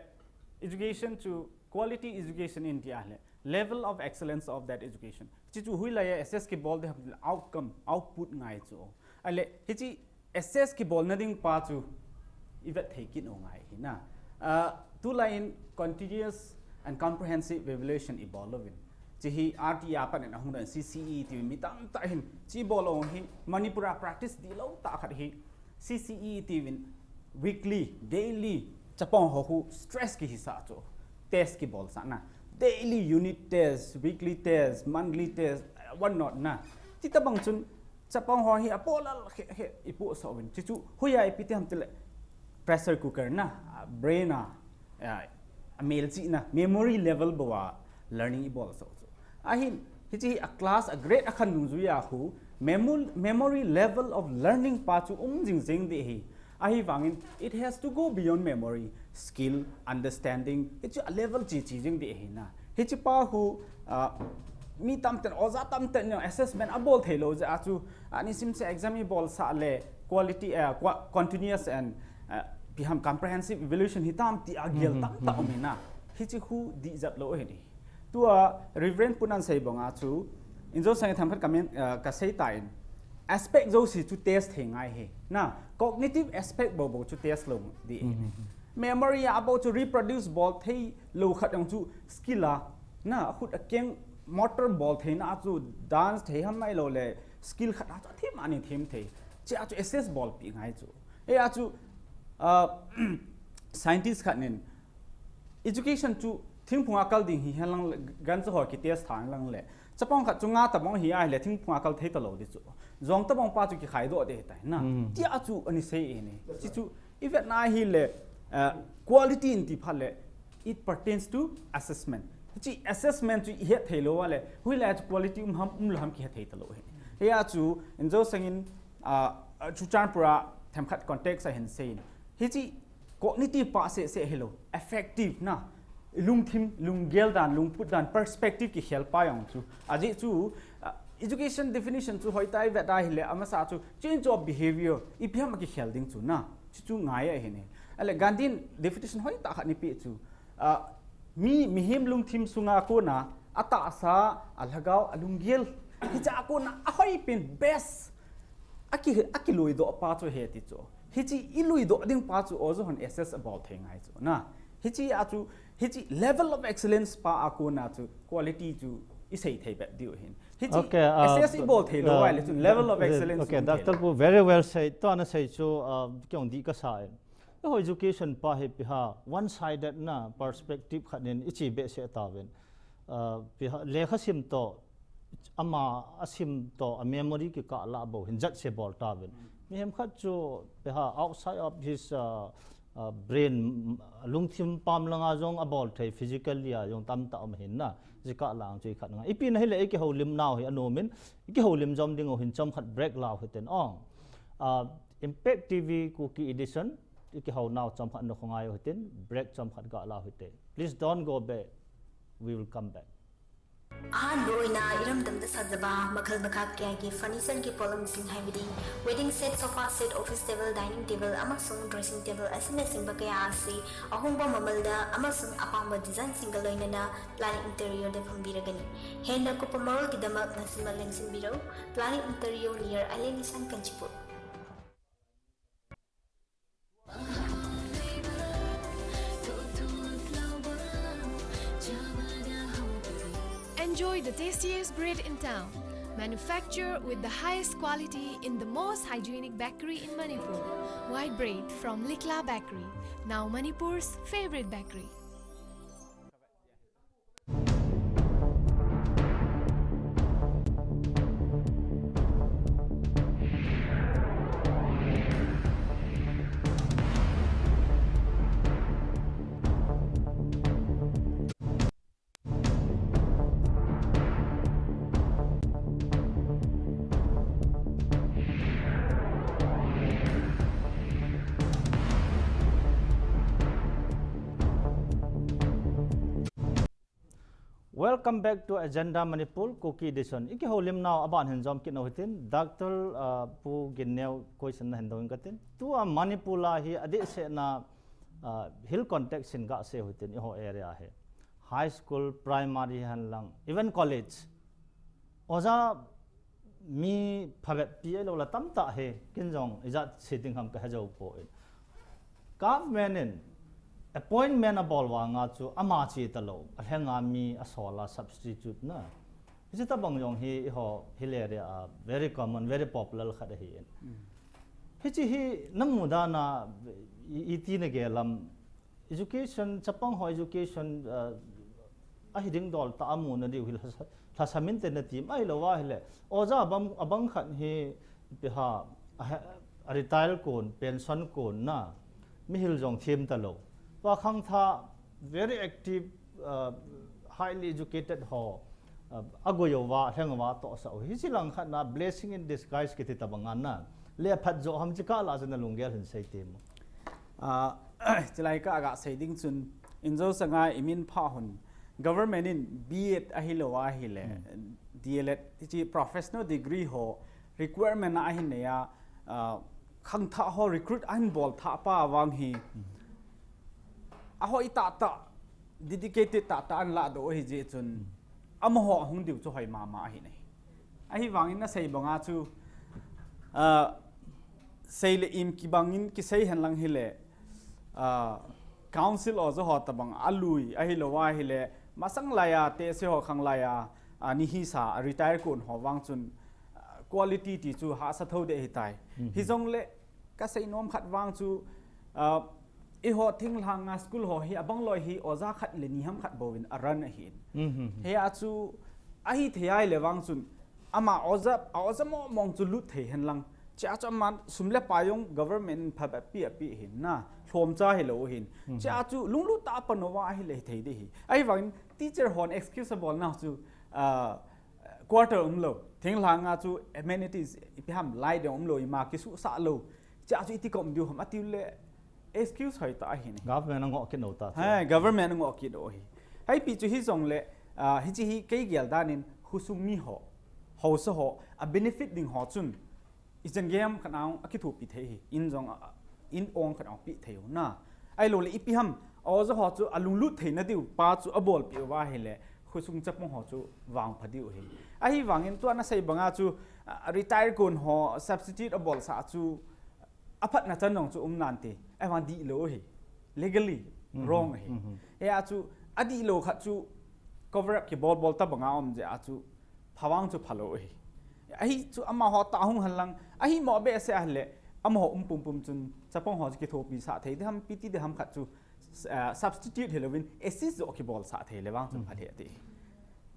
education chu quality education in ti ahile level of excellence of that education. Hichu hoilaiya assess kibol ding ham, outcome, output ngai chu. Ahile hichi assess kibolna ding pa chu i vet thei kit u ngai ahi na. Ah, tulai in continuous and comprehensive evaluation i bol uvin. Hichi hi R T I a pat in ahung doh in C C E ti mi tamtah hin hichi bol u hi Manipur a practice dihlou tah khat hi C C E ti uvin weekly, daily, chapang ho khu stress kihisah chu. Test kibolsah na. Daily unit test, weekly test, monthly test, what not na. Hitabang chun chapang ho hi apolal khe khe i puhsah uvin. Hichu hoiya ipi ti ham tile pressure cooker na, a brain a, a, a melchihna, memory level bou a learning i bolsah u chu. Ahin, hichi hi a class, a grade a khan dungjuiya khu, memo- memory level of learning pa chu um jing jing ding ahi. Ahivangin, it has to go beyond memory, skill, understanding, hichu a level chi chi jing ding ahi na. Hichi pa khu, ah, mi tamtah in, oja tamtah in assessment abol theilou jeh a chu, ani simse exam i bolsah le quality, eh, qua- continuous and, eh, ipi ham comprehensive evaluation hitam ti a gel tamtah um ahi na. Hichi khu dih jep lou ahi. Tua Reverend Pu in asei banga chu, in jouse in themkhat ka men, eh, ka sei tan, aspect jouse chu test thei ngai ahi. Na, cognitive aspect bou bou chu test lou ding ahi. Memory a bou chu reproduce bol theilou khat jong chu skill a, na, akhut akeng motor bol theina a chu dance thei ham ahilou le skill khat a chu athem ani them thei. Hichea chu assess bolpeh ngai chu. Hia chu, ah, scientist khat in education chu thingphung a kal ding hi hen lang le, gancha ho kitest thang lang le. Chapang khat chu nga tabang hi ahile thingphung a kal thei talou ding chu. Jong tabang pa chu kikhaidoh ding ahitai na. Tia chu ani sei ahi. Hichu i vetna ahile, eh, quality in ti phat le, it pertains to assessment. Hichi assessment chu i het theilou a le, hoilai chu quality um ham, umlou ham kihe thei talou ahi. Hia chu, in jouse in, ah, Churachandpur a themkhat context a hin seiyin. Hichi cognitive pa seh seh hilou, affective na, lungthim, lunggel dan, lungput dan, perspective kikhel pa jong chu. Ajeh chu, ah, education definition chu hoitah i vet ahile, amasa chu change of behavior, ipi ham a kikhel ding chu na. Chu chu ngai ahi ne. Ahile Gandhi in definition hoitah khat ana peh chu. Ah, mi, mihem lungthim sunga kona, atahsa, alhagao, alunggel. Hichea kona, ahoipen best. Aki, akiluidoh pa chu ahi ti chu. Hichi i luidoh ding pa chu oja hon assess abol thei ngai chu. Na. Hichea chu, hichi level of excellence pa a kona chu quality chu i sei thei bep diu ahin. Hichi Okay, uh, assess i bol theilou uh, ahile chu level of uh, excellence okay, i um thei Doctor lou. Pu very well said. Tua ana sei chu, uh, kei jong dih kasa e. Eiho education pa hi ipi ham, one sided na perspective khat in i che behseh tauvin. Uh, ipi ham, lekha sim toh, ama a sim toh, a memory kikah lah bou hin judge bol tauvin. Mihem khat chu ipi ham, outside of his, uh, uh, brain, lungthim pam langa jong abol thei physically a jong tamtah um ahin na. Jikah lang chu ikhat nga. Ipi na hile ikihoulim nau hi anomin, ikihoulim jom ding u hin chomkhat break lau hiten ong. Uh, Impact T V Kuki edition, ikihou nau chomkhat nakhongai u hitin, break chomkhat ga lau hite. Please don't go back. We will come back. ꯑꯍꯥꯟꯕ ꯑꯣꯏꯅ ꯏꯔꯝꯗꯝꯗ ꯁꯥꯖꯕ ꯃꯈꯜ ꯃꯈꯥ ꯀꯌꯥꯒꯤ furniture ꯒꯤ ꯄꯣꯠꯂꯝꯁꯤꯡ ꯍꯥꯏꯕꯗꯤ wedding set, sofa set, office table, dining table ꯑꯃꯁꯨꯡ dressing table ꯑꯁꯤꯅꯆꯤꯡꯕ ꯀꯌꯥ ꯑꯁꯤ ꯑꯍꯣꯡꯕ ꯃꯃꯜꯗ ꯑꯃꯁꯨꯡ ꯑꯄꯥꯝꯕ design ꯁꯤꯡꯒ ꯂꯣꯏꯅꯅ Planning Interior ꯗ ꯐꯪꯕꯤꯔꯒꯅꯤ꯫ ꯍꯦꯟꯅ ꯀꯨꯞꯄ ꯃꯔꯣꯜꯒꯤꯗꯃꯛ ꯉꯁꯤꯃꯛ ꯂꯦꯡꯁꯤꯟꯕꯤꯔꯧ꯫ Planning Interior, near Island Mission, Kanchanpur. Enjoy the tastiest bread in town. Manufactured with the highest quality in the most hygienic bakery in Manipur. White bread from Likla Bakery, now Manipur's favorite bakery. Welcome back to Agenda Manipur, Kuki Edition. Ikihoulim nau aban hin jom kit nau hitin, Doctor, uh, Pu Ginneo question na hin dong katin. Tua Manipur a hi adeh seh na, uh, hill context in ga se hitin, iho area hi. High school, primary hen lang, even college. Oja mi phabep pi lo la tamtah hi, kin jong ijat si ding ham ka hejou poi. Government in appointment abol vanga chu ama chi ta lo, alhenga mi asola substitute na. Hichi tabang jong hi iho hill area a very common, very popular khat ahi in. Mm. Hichi hi namu dan a i, iti na ge lam education, chapang ho education, uh, ahi ding dol ta amu na diu hi lhasa, lhasa min te na ti mai lo va hile. Oja abang, abang khat hi ipi ha, a, a retire kon, pension kon na, mihil jong thim ta lo. Tua khangthah, very active, uh, highly educated ho, uh, agoi uva, lheng uva tohsa u. Hichi lang khat na blessing in disguise kiti tabang an na. Le phat jo ham chi ka la jana lunggel hin sei ti mo. Ah, chilai ka aga sei ding chun, injo sanga imin pha hun. Government in B Ed ahi lo ahi le, Hmm. D L Ed, tichi professional degree ho requirement a ahin nei a, ah, khangthah ho recruit ahin bol thah pa vang hi. Hmm. Ahoi tah tah, dedicated tah tah an la do hi je chun. Hmm. Amaho ahung diu chu hoi mama ahi nei. Ahivangin na sei banga chu, ah, sei le im kibangin kisei hen lang hile, ah, council oja ho tabang alui, ahi lo ahi le, masang laiya, te se ho khang laiya, ah, ni hi sa, retire kon ho vang chun, ah, quality ti chu hahsa tho de hi tai. Mhm. Hi jong le, ka sei nom khat vang chu, ah, iho thinglhanga school ho hi abang loi hi oja khat le ni ham khat bou in a run ahi in. Mhm. He a chu ahi thei ai le vang chun ama oja, a oja mo mong chu lut thei hen lang. Chia chu ama sum le pai jong government pha ba pi a pi hin na. Lhom cha hi lo hin. Mhm. Chia chu lunglut ta pa no va hi le thei de hi. Ahivangin teacher hon excuse a bol na chu, ah, quarter um lo. Thinglhanga chu amenities ipi ham lai de um lo, ima kisu sa lo. Chia chu iti kom diu ham atiu le excuse hoi ta ahi ni. Government a ngoh kit no ta chu. Hai, government a ngoh kit o hi. Hai pi chu hi jong le, ah, hichi hi kei gel dan in husung mi ho, haosa ho, a benefit ding ho chun. I chen game khat ang a kithupi thei hi. In jong a, in ong khat ang pi thei u na. Ai lo le ipi ham, oja ho chu a lunglut thei na diu pa chu a bol pi u va hi le, husung chapang ho chu vang pha diu hi. Ahivangin tua na sei banga chu, ah, retire kon ho substitute a bol sa chu, a phatna chan jong chu um nan ti. Ahivang dih lo hi. Legally Mhm. wrong hi. Mhm. He a chu, a dih lo khat chu cover up kibol bol ta banga um je a chu, pha vang chu pha lo hi. Ahi chu amaho ta hung han lang, ahi mo be se a le, amaho um pum pum chun, chapang ho chu kithopi sa thei de ham, piti de ham khat chu, ah, substitute hi lo vin, assist jo kibol sa thei le vang chu Mhm. pha thei ti.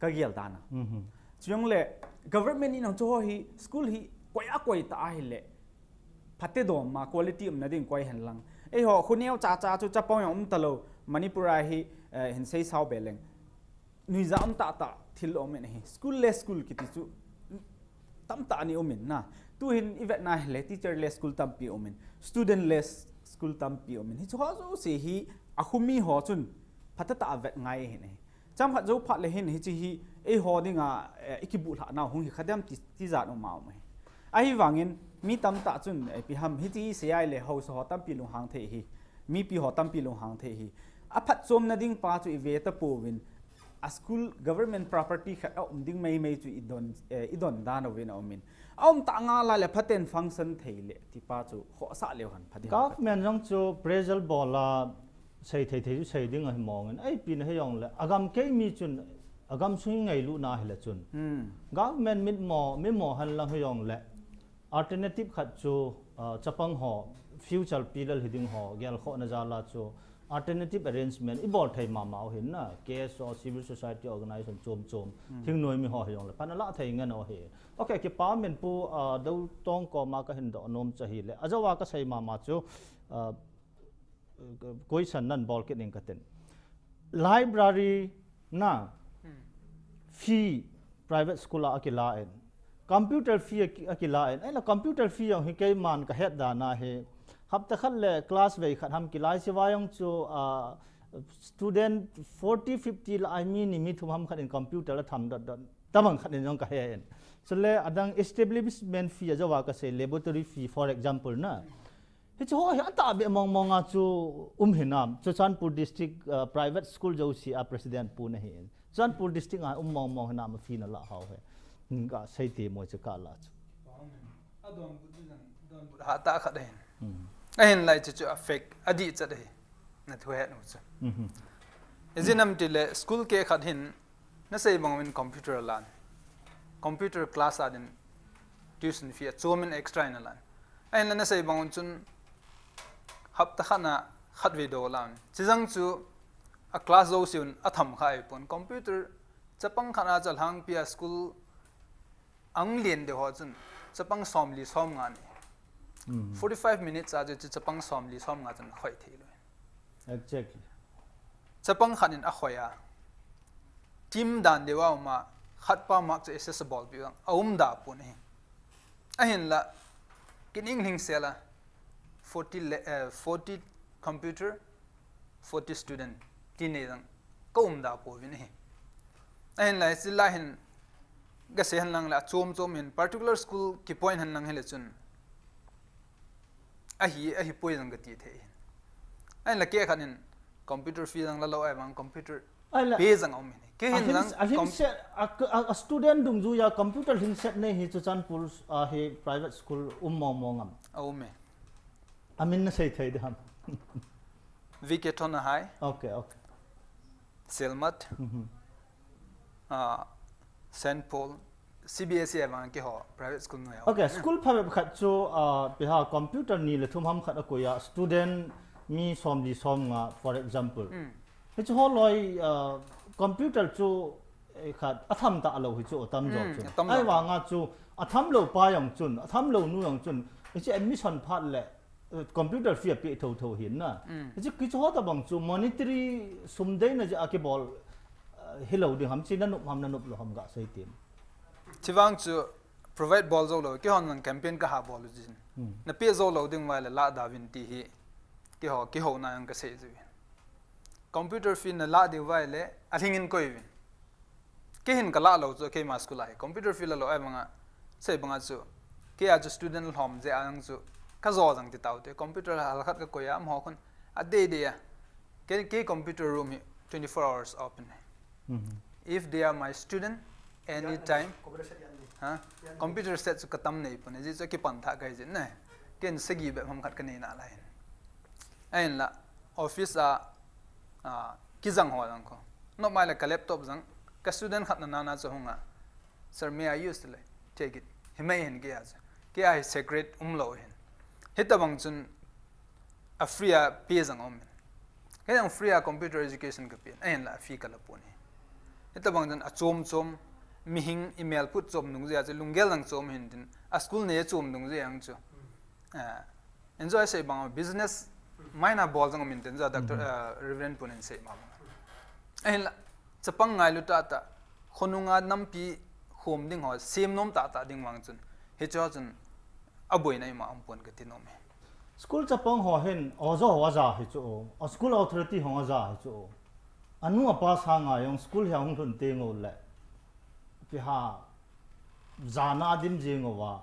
Ka gel dan a. Mhm. Chu jong le, government in ang chu ho hi, school hi, koi a koi ta ahi le, phate dom ma quality um na ding koi hen lang. Eiho khu neo cha cha chu chapang jong um talou. Manipur a hi, eh, hin sei sao be leng. Nuija um tah tah thil um in ahi. School le school kiti chu tamtah ni um in na. Tu hin i vet na hile teacher le school tampi um in. Student le school tampi um in. Hi chu ho chu si hi a khu mi ho chun phatah tah a vet ngai hin ahi. Cham khat jou phat le hin hichi hi eiho dinga, eh, i kibuhlhah nau hung hi kha dem ti, ti jat um a um ahi. Ahivangin mi tamtah chun, eh, ipi ham hichi hi sei a le haosa ho tampi lunghang thei hi. Mipi ho tampi lunghang thei hi. A phatchomna ding pa chu i ve ta pouvin a school government property khat a um ding mai mai chu i don, eh, i don dan uvin a um in. A um ta nga la le phaten function thei le ti pa chu khohsah leu han pha ding. Government jong chu pressure bol a sei thei thei chu sei ding ahi mong in. Ei pi na he jong le a gam kei mi chun a gam sung ngailu na hile chun. Hmm. Government mit mo, mi mo han lang he jong le alternative khat chu, uh, chapang ho, future pilal hiding ho, gel kho na jala chu alternative arrangement i bol thei mama u hin na, K S O, civil society organization chom chom, hmm, thingnoi mi ho hi jong le, pan a la thei ngen u hi. Okay, kipa min pu, uh, do tong ko ma ka hin do nom cha hi le. A jawa ka sei mama chu, uh, question nan bol kit ning ka tin. Library na, hmm, fee private school a kila in. Computer fee a ki-, a kila in. Ei la computer fee jong hi kei man ka het dan a hi. Hapta khat le class vei khat ham kilai si va jong chu, ah, student forty, fifty la ai mi ni mi thum ham khat in computer la tham dot dot. Tabang khat in jong ka he in. So le adang establishment fee a jawa ka sei laboratory fee, for example na. Hichu ho hi atah be mong mong a chu um hinam. Churachandpur district, uh, private school jouse a president pu na hi. Churachandpur district a um mong mong hinam a fee na la hao he. Hmm, ka sei te mo chu ka la chu. Adon bu du jang, don bu ha ta khat hin. Hmm. Ahin lai chu chu a fake, a di chat hi. Na thu he nu chu. Mhm. Ijeh inem ti le school ke khat hin Na sei bang uvin computer a lan. Computer class a din tuition fee a chom in extra in a lan. Ahin la na sei bang un chun hapta khat na khat vei do lan. Chijang chu a class jouse un a tham kha ai pon. Computer chapang khat a chal hang pia school ang lien de ho chun chapang som li som nga ni. Hmm. Forty-five minutes a chu chapang som li som nga chun khoi thei lo. Exactly. Chapang khat in a khoi a. Team dan deu a um a, khat pa mark chu accessible pi ang, a um da pon ahi. Ahin la, kin ing hling sel a, forty le, eh, forty computer, forty student, ti nei dang, ka um da pouvin ahi. Ahin la, hichi la hin, ka sei hen lang le, a chom chom hin, particular school ki point hen lang hi le chun, Ahi, ahi poi jong ka ti thei hin. Ahin la kei khat in computer fee jong la lo ai vang computer Ai la, pe jong a um hin. Kei a hin hling, jong a hling com- set, a, a, a student dungjuia computer hling set nei hi Churachandpur a hi private school um mong mong am? A um e. A min na sei thei ding ham? V K Thon a hai. Okay, okay. Selmat. Mhm. Ah, Saint Paul, C B S E vang keiho private school noi a. Okay, school phabep khat chu, ah, piha computer ni le thum ham khat a koi a, student mi som li som nga, for example. Mm. Hichu holoi, ah, computer chu, eh, khat a tham ta lo hi chu a tam jo Mm, chu. A tam lo. Ai vang a chu a tham lo pa jong chun, a tham lo nu jong chun, hichu admission phat le, eh, computer fee a pe tho tho hin na. Mm. Hichu kichu ho ta bang chu monetary sum dei na ja a kibol, eh, hi lo ding ham chi na nop ham na nop lo ham ga sei tin. Chi vang chu provide bol jo lo, keihon lang campaign ka ha bol u jin. Mm. Na pe jo lo ding vai le la da vin ti hi, keiho, keiho na jong ka sei ju. Computer fee na la ding vai le, a hling in koi vin. Kei hin ka la lo chu, keima school a hi. Computer fee la lo ai banga, sei banga chu. Kei a chu student lhom je a jong chu. Ka jo jang ti tau te. Computer hal khat ka koi a, amaho khun. A dei dei a. Kei, kei computer room hi twenty-four hours open hi. Mhm. If they are my student, anytime. Computer set yan di. Ha? Yan di. Computer set chu ka tam nei pon. Ji chu ki pan tha kai jin ne. Ken sagi be ham khat ka nei na lai. Ahin la office a, a, kijang ho jang ko. Nop mai le ka laptop jang, ka student khat na na na chu hung a. "Sir, may I use?" le. Take it. Hi mai hin kei a chu. Kei a hi secret um lo hin. Hita bang chun a free a pe jang um hin. Kei jang free a computer education ka pe. Ahin la fee ka la pon hi. Hita bang chun a chom chom, mihing email put chom nung jia chu lunggel jang chom hin tin. A school nei a chom nung jia jang chu. Ah, Enjoy sei bang business Maina bol jong min ten ja doctor, uh, Reverend Pun in sei ma. Ahinla, chapang ngailu tahtah, khonunga nampi khom ding ho, sem nom tahtah ding vang chun, hiche ho chun, aboina ima um pon kati nom e. School chapang ho hin, oja ho aja hi chu, a school authority ho aja hi chu. Anu apa sanga jong school hi ahung lhun teng uleh, ipi ham, jana adim jing uva.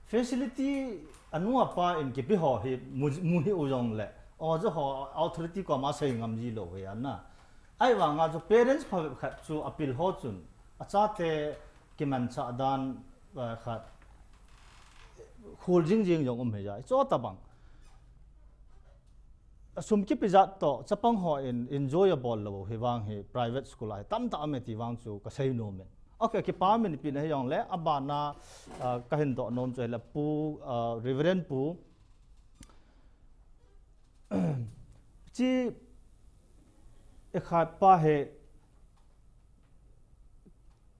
Facility anu apa in kipe ho hi mu, mu hih u jongleh, oja ho authority koma sei ngam ji lou hi ana. Ahivanga chu parents phabep khat chu apil ho chun, achate kimanchah dan, eh, khat khol jing jing jong um hi jai. Chu tabang. Sum kipe jat toh, chapang ho in enjoy abol lou hi vang hi private school a hi tamtah um e ti vang chu kasei nom in. Okay, kipa min ipi na hijongleh, abana, ah, kahin doh nom chu hile Pu, ah, Reverend Pu. Chi, e khat pa hi,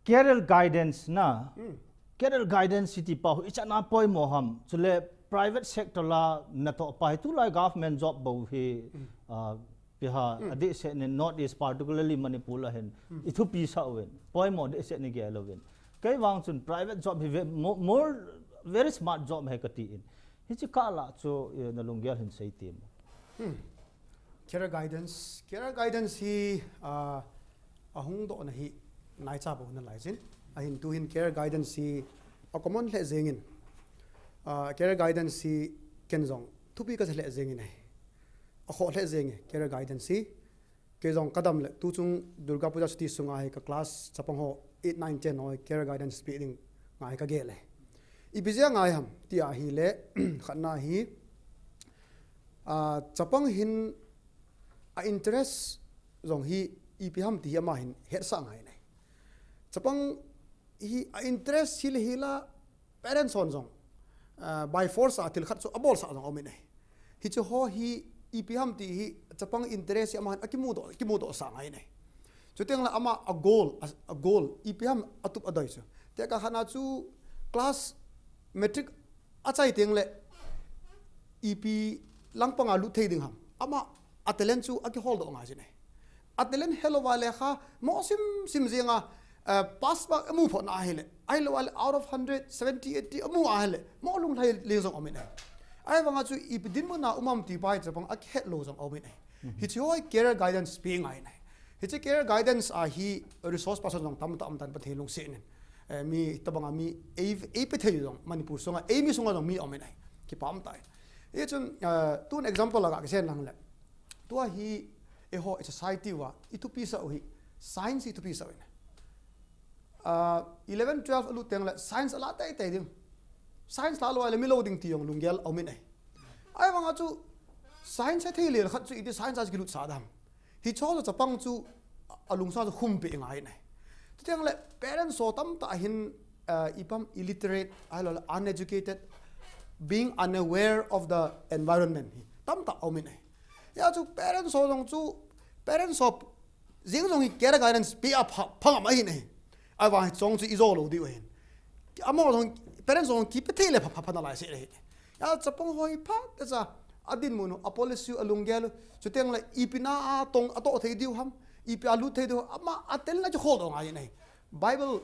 career guidance na. Hmm. Career guidance ti pa hi ichan a poimo ham. Chule private sector la natoh pa hi tulai government job bou hi, hmm, ah, ipi ham, hmm, adeh seh in North East, particularly Manipur la hin, hmm, ithupi sah uvin. Poimo deh seh in gel uvin. Kei vang chun private job hi ve-, mo-, more very smart job hi kati in. Hiche kah lah chu, eh, na lunggel hin sei tem. Hmm. Career guidance, career guidance hi, ah, ahung dohna hi naicha bou nalai jin. Ahin tuhin career guidance hi a common lheh jengin. Ah, career guidance hi ken jong thupi kasei lheh jengin ahi. Akhoh lheh jenge, career guidance hi. Kei jong kadam le, tuchung Durga Puja chuti sunga hi ka class chapang ho eight, nine, ten ho career guidance pe ding ngai kagel e. Ipi jeh a ngai ham, ti ahile, khatna hi, ah, chapang hin a interest jong hi ipi ham ti hi ama hin hetsah ngai nai. Chapang hi a interest hi le hi la, parents hon jong, ah, by force a thil khat chu abolsah jong aum in ahi. Hiche ho hi ipi ham ti hi chapang interest hi ama hin akimudoh, kimudoh sah ngai in ahi. Chuteng le ama a goal, a, a goal, ipi ham atup adei chu. Tekah khatna chu class matric achai teng le ipi langpanga lut thei ding ham. Ama a talent chu akihol doh ngai jin ahi. A talent helou va le kha, mo sim sim jenga, eh, pass mark amu phot na ahile. Ahilou va le out of hundred, seventy, eighty amu ahile. Mo lunglhai leng jong aum in ahi. Ahivanga chu ipi dinmun a um am ti pa hi chapang akihet lou jong aum in ahi. Mhm. Hiche ho hi career guidance pe ngai in ahi. Hiche career guidance a hi resource person jong tamtah um tan Pathen lungset in. Eh, mi tabanga mi ei, ei pe thei jong Manipur sunga, ei mi sunga jong mi aum in ahi. Kipah um tah in. Hichun, eh, tun example a kahin sei lang le. Tua hi, eiho, i society uva, ithupi sah u hi, science ithupi sah u ahi. Ah, eleven, twelve alut teng le, science ala teitei ding. Science la lou le, mi lou ding ti jong lunggel aum in ahi. Ahivanga chu, science hethei lel khat chu iti science a kilut sah dam. Hiche ho chu chapang chu, alungsang chu khum pe ngai in ahi. Chuteng le, parents ho tamtah hin, ah, ipi ham illiterate, ahilou le uneducated, being unaware of the environment hi, tamtah aum in ahi. Hijeh chun parents ho jong chu, parents ho jeng jong hi career guidance pe a pha, pha ngam ahi in ahi. Ahivang hi chong chu ijo lou diu ahin. Amaho jong, parents ho jong kipe thei le pha, pha, pha nalai se ahi. Hijeh chapang ho hi phatecha, adinmun u, a policy u, alunggel u. Chuteng le ipi na atong, atoh thei diu ham, ipi a lut thei diu ham, ama a talent chu khol doh ngai in ahi. Bible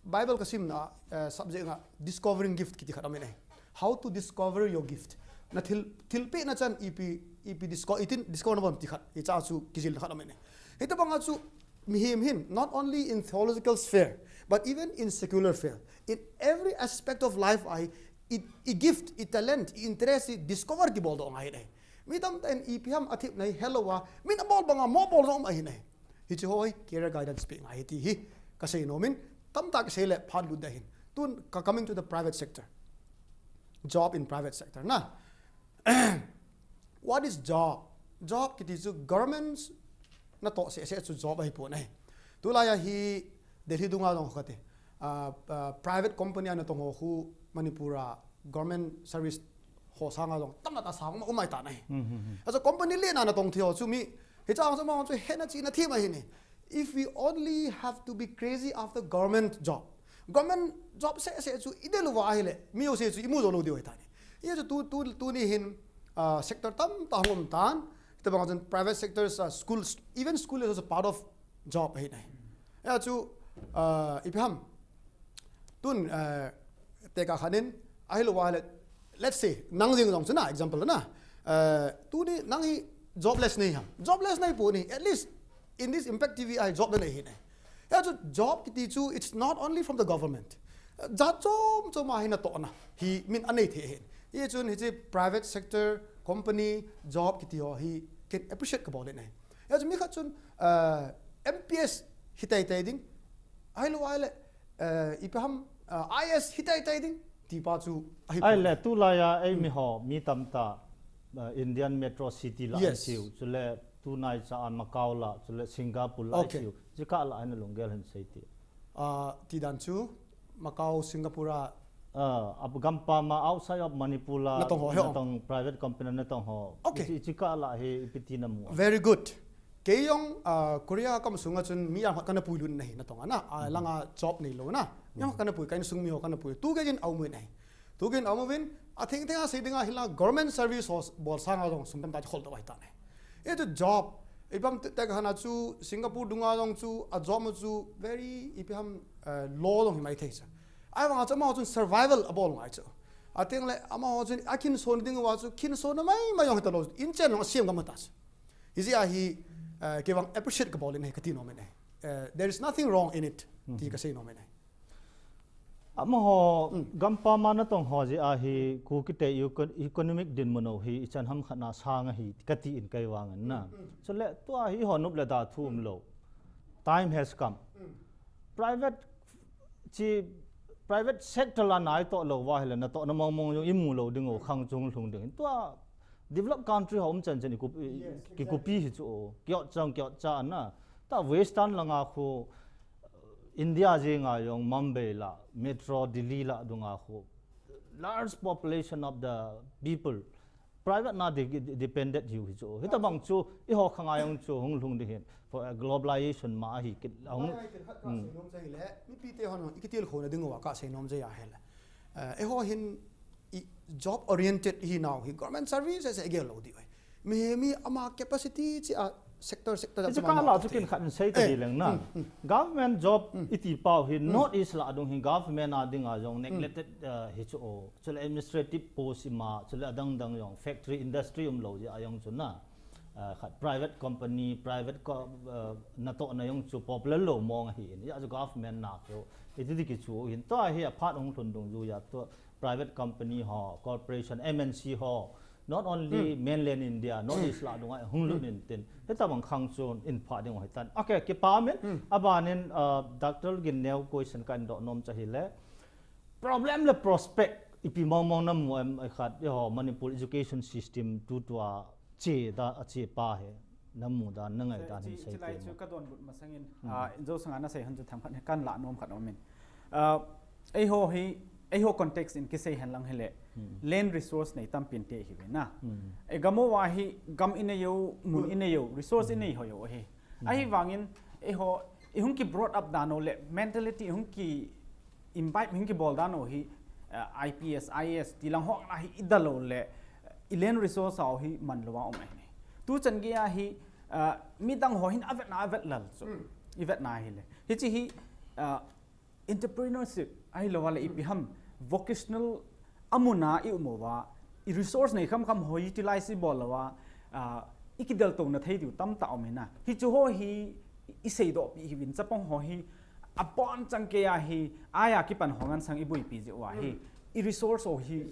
Bible kasimna, eh, subject a discovering gift kiti khat aum in ahi. How to discover your gift. Na thil, thilpeh na chan ipi, ipi disco-, itin discover nabol ti khat. Hicha chu kijilna khat aum in ahi. Hitabanga chu mihem hin, not only in theological sphere, but even in secular sphere. In every aspect of life a hi, i, i gift, i talent, i interest, i discover kibol doh ngai in ahi. Mi tamtah in ipi ham athepna hi helou a, min abol banga mo bol jong um ahi in ahi. Hiche ho hi career guidance pe ngai ti hi kasei nom in, tamtah kisei le phat lut ding ahin. Tun ka coming to the private sector. Job in private sector na. What is job? Job kiti chu government natoh seh seh chu job ahipon ahi. Tulai a hi Delhi dunga jong kati. Ah, ah, private company a natong ho khu Manipur a government service ho sanga jong tamtah sang um, um ahitan ahi. Hmm, hmm, hmm. Achu company lena natong thei ho chu mi, hiche a chu ama chu hena chihna them ahi in ahi. If we only have to be crazy after government job. Government job seh seh chu idel uva ahile, mi jouse chu imu jou lou diu ahitan ahi. Hijeh chun tu, tu, tuni hin, uh, sector tamtah hung um tan. Hitabang chun private sectors, uh, schools, even school is also part of job ahi nai. Hijeh chun, uh, ipi ham. Tun, uh, tekah khat in, ahilou leh, let's say, nang jeng jong chu na, example na. Uh, tuni nang hi jobless nahi ham. Jobless nahi poi, at least in this Impact T V a hi job nahi nai. Hijeh chun job kiti chu, it's not only from the government. Jat chom chom a hi natohna hi min anei thei ahi. Hijeh chun hiche private sector, company, job kiti ho hi ken appreciate kabol in ahi. Hijeh chun mi khat chun, uh, M P S hi teitei ding. Ahilou leh, uh, ipi ham, uh, I A S hi teitei ding. Ti pa chu ahi poi. Ahileh tulai a eimi ho, mi tamtah, uh, Indian metro city lah an siu. Chule tunai cha a Macau lah, chule Singapore lah siu. Chikah lah ana lunggel hin sei ti. Ah, tidan chu Macau, Singapore a. Ah, ap gampam a outside of Manipur lah, natong ho, he, natong private company natong ho. Okay. Chi, chikah lah hi ipi ti namu. Very good. Kei jong, ah, Korea kam sunga chun mi jang khat kana puilut in ahi natong a na. Ah, langa job neilou na. Mi jang khat kana pui, ka insung mi ho kana pui. Tu gei jin aum in ahi. Tu gei jin aum in, atheng theng a sei dinga hilanga government service ho bol sanga jong sum tamtah khol doh ahi tan ahi. Hichu job, ibam te, tekah khat a chu Singapore dunga jong chu, a job ma chu very, ipi ham, uh, low jong hi mai thei chu. Ahivanga chu amaho chun survival abol ngai chu. Ateng le amaho chun akhinso ding uva chu, khinso na mai mai jong hi talou. Inchen jong asem gam ta chu. Hijeh a hi, uh, kei vang appreciate kabol in ahi kati nom in ahi. Uh, there is nothing wrong in it. Ti kasei nom in ahi. Amaho, gampam a natong ho jeh a hi, Kuki te eco-, economic dinmun u hi, ichan ham khat na sang ahi, kati in kei vang in na. Chule, tua hi ho nop le da thu umlou. Time has come. Private, chi, private sector lah a natoh lou uva ahileh, natohna mong mong jong imu lou ding u, khang chu hung lhung ding. Tua, developed country ho um chan chan i kup-, i, kikopi hi chu, kiot chang, kiot cha na. Tua Western langa khu, India jenga jong Mumbai lah, Metro Delhi lah dunga khu, large population of the people, private na de-, de-, dependent hiu hi chu. Hitabang chu, eiho khanga jong chu hung lhung ding hin. For, uh, globalization ma ahi kit, hung. Mipi te hon, i kitilkhouna ding uva kasei nom chu ahileh. Uh, eiho hin, i job oriented ihinau hi, government service se igel lou diu ahi. Mihem hi ama capacity chi a sector, sector jat chu kah lah chu ken khat in sei ta di leng na. Government job iti pau hi North East lah dung hi government a dinga jong neglected, uh, hi chu o. Chule administrative post ima, chule adang dang jong factory industry umlou jeh a jong chu na. Uh, khat private company, private co-, uh, natohna jong chu popular lou mong ahi in. Hijeh chu government na chu. Iti di kichu hin. Tua hi aphat hung lhun dungjuiya tua private company ho, corporation, M N C ho, not only mainland India, North East lah dunga hung lut in tin. Hitabang khang chu in pha ding u ahi tan. Okay, kipa min, aban in, uh, Doctor Ginneo question kahin doh nom chu ahileh. Problem le prospect, ipi mong mong namu em, ai khat, eiho, Manipur education system tutua, che da, ache pa hi, namu dan, nangai dan hin sei te. Chulai chu kadonbut masangin, ah, injo sanga nasei hon chu themkhat hi kahin lah nom khat aumin. Ah, eiho hi, eiho context in kisei hen lang hileh, land resource nei tampin te hiuve na. Ei gam uva hi, gam inei u, mun inei u, resource inei hoi u ahi. Ahivangin, eiho, ihung ki brought up dan u le, mentality ihung ki imbibe hung kibol dan u hi, uh, I P S, I A S, ti lang ho lah a hi idalou le, uh, i land resource u hi manlou a um ahi. Tuchan geiya hi, uh, midang ho hin avetna avet lal chu. Ivetna ahileh. Hiche hi, uh, entrepreneurship, ahilou le ipi ham, vocational amun a i um uva, i resource nei kham kham ho utilize ibol uva, uh, i kideltouna thei diu tamtah um in na. Hichu ho hi, i seidoh pi hiuvin chapang ho hi, abon chang keiya hi, aya kipan ho ngan sang iboipi jeh uva hi, i resource ho hi,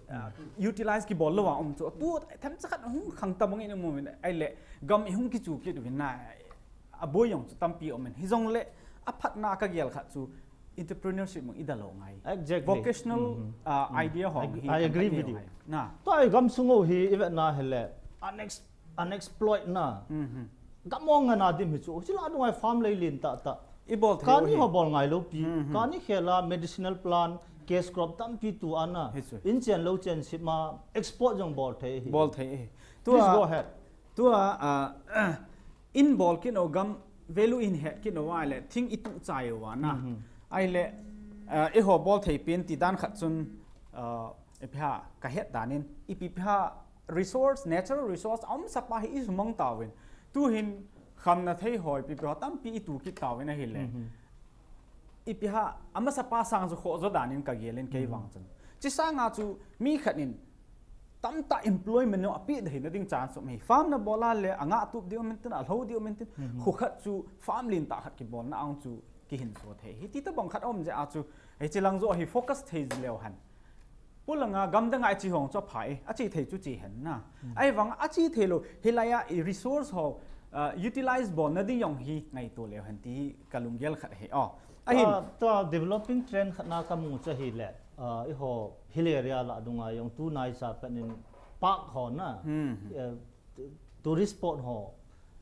uh, utilize kibol lou a um chu. Tu, themcha khat hung khang tabang in um in, ahileh, gam ihung kichu kit uvin na, aboi jong chu tampi um in. Hijongleh, aphatna kagel khat chu, entrepreneurship mang idalou ngai. Exactly. Vocational, uh, idea ho hi I agree with you. Na. Tua hi gam sung u hi ivetna hileh, unex-, unexploit na. Gam mong ngana dim hi chu. Chule adunga farm lei len tah tah. Ibol thei u hi. Kani ho bol ngailou pi. Kani khel a medicinal plant, cash crop tampi tu ana. Inchen lou chen sima export jong bol thei hi. Bol thei hi. Please go ahead. Tua, uh, in bol kit u gam value in het kit uva ahileh, thing ituh chai uva na. Ahileh, uh, eiho bol thei pen ti dan khat chun, uh, ipi ham, kahet dan in, ipi ham, resource, natural resource aumsapa hi isumang tauvin. Tuhin khamna thei ho, ipi ipi ho tampi itu kit tauvin ahile. Ipi ham, amasapa sang chu khoh jo danin kagel in kei vang chun. Chi sanga chu mi khat in tamtah employment jong apeh theina ding chance um ahi. Farm na bol a le, angah tup diu um intin, alho diu um intin, khu khat chu farm lentah khat kibolna ang chu kihin so thei. Hiti tabang khat um jeh a chu, hichi lang jo hi focus thei ji leu hen. Polanga gamdanga ichi hong chu apha e, achi thei chu chi hen na. Ahivang achi thei lou, hilai a i resource ho, uh, utilize bolna ding jong hi ngaito leu hen ti hi kalunggel khat ahi. Oh, ahin. Tua, tua developing trend khat na kamu chu ahile, uh, eiho hill area lah dunga jong tunaicha penin park ho na, uh, tourist spot ho,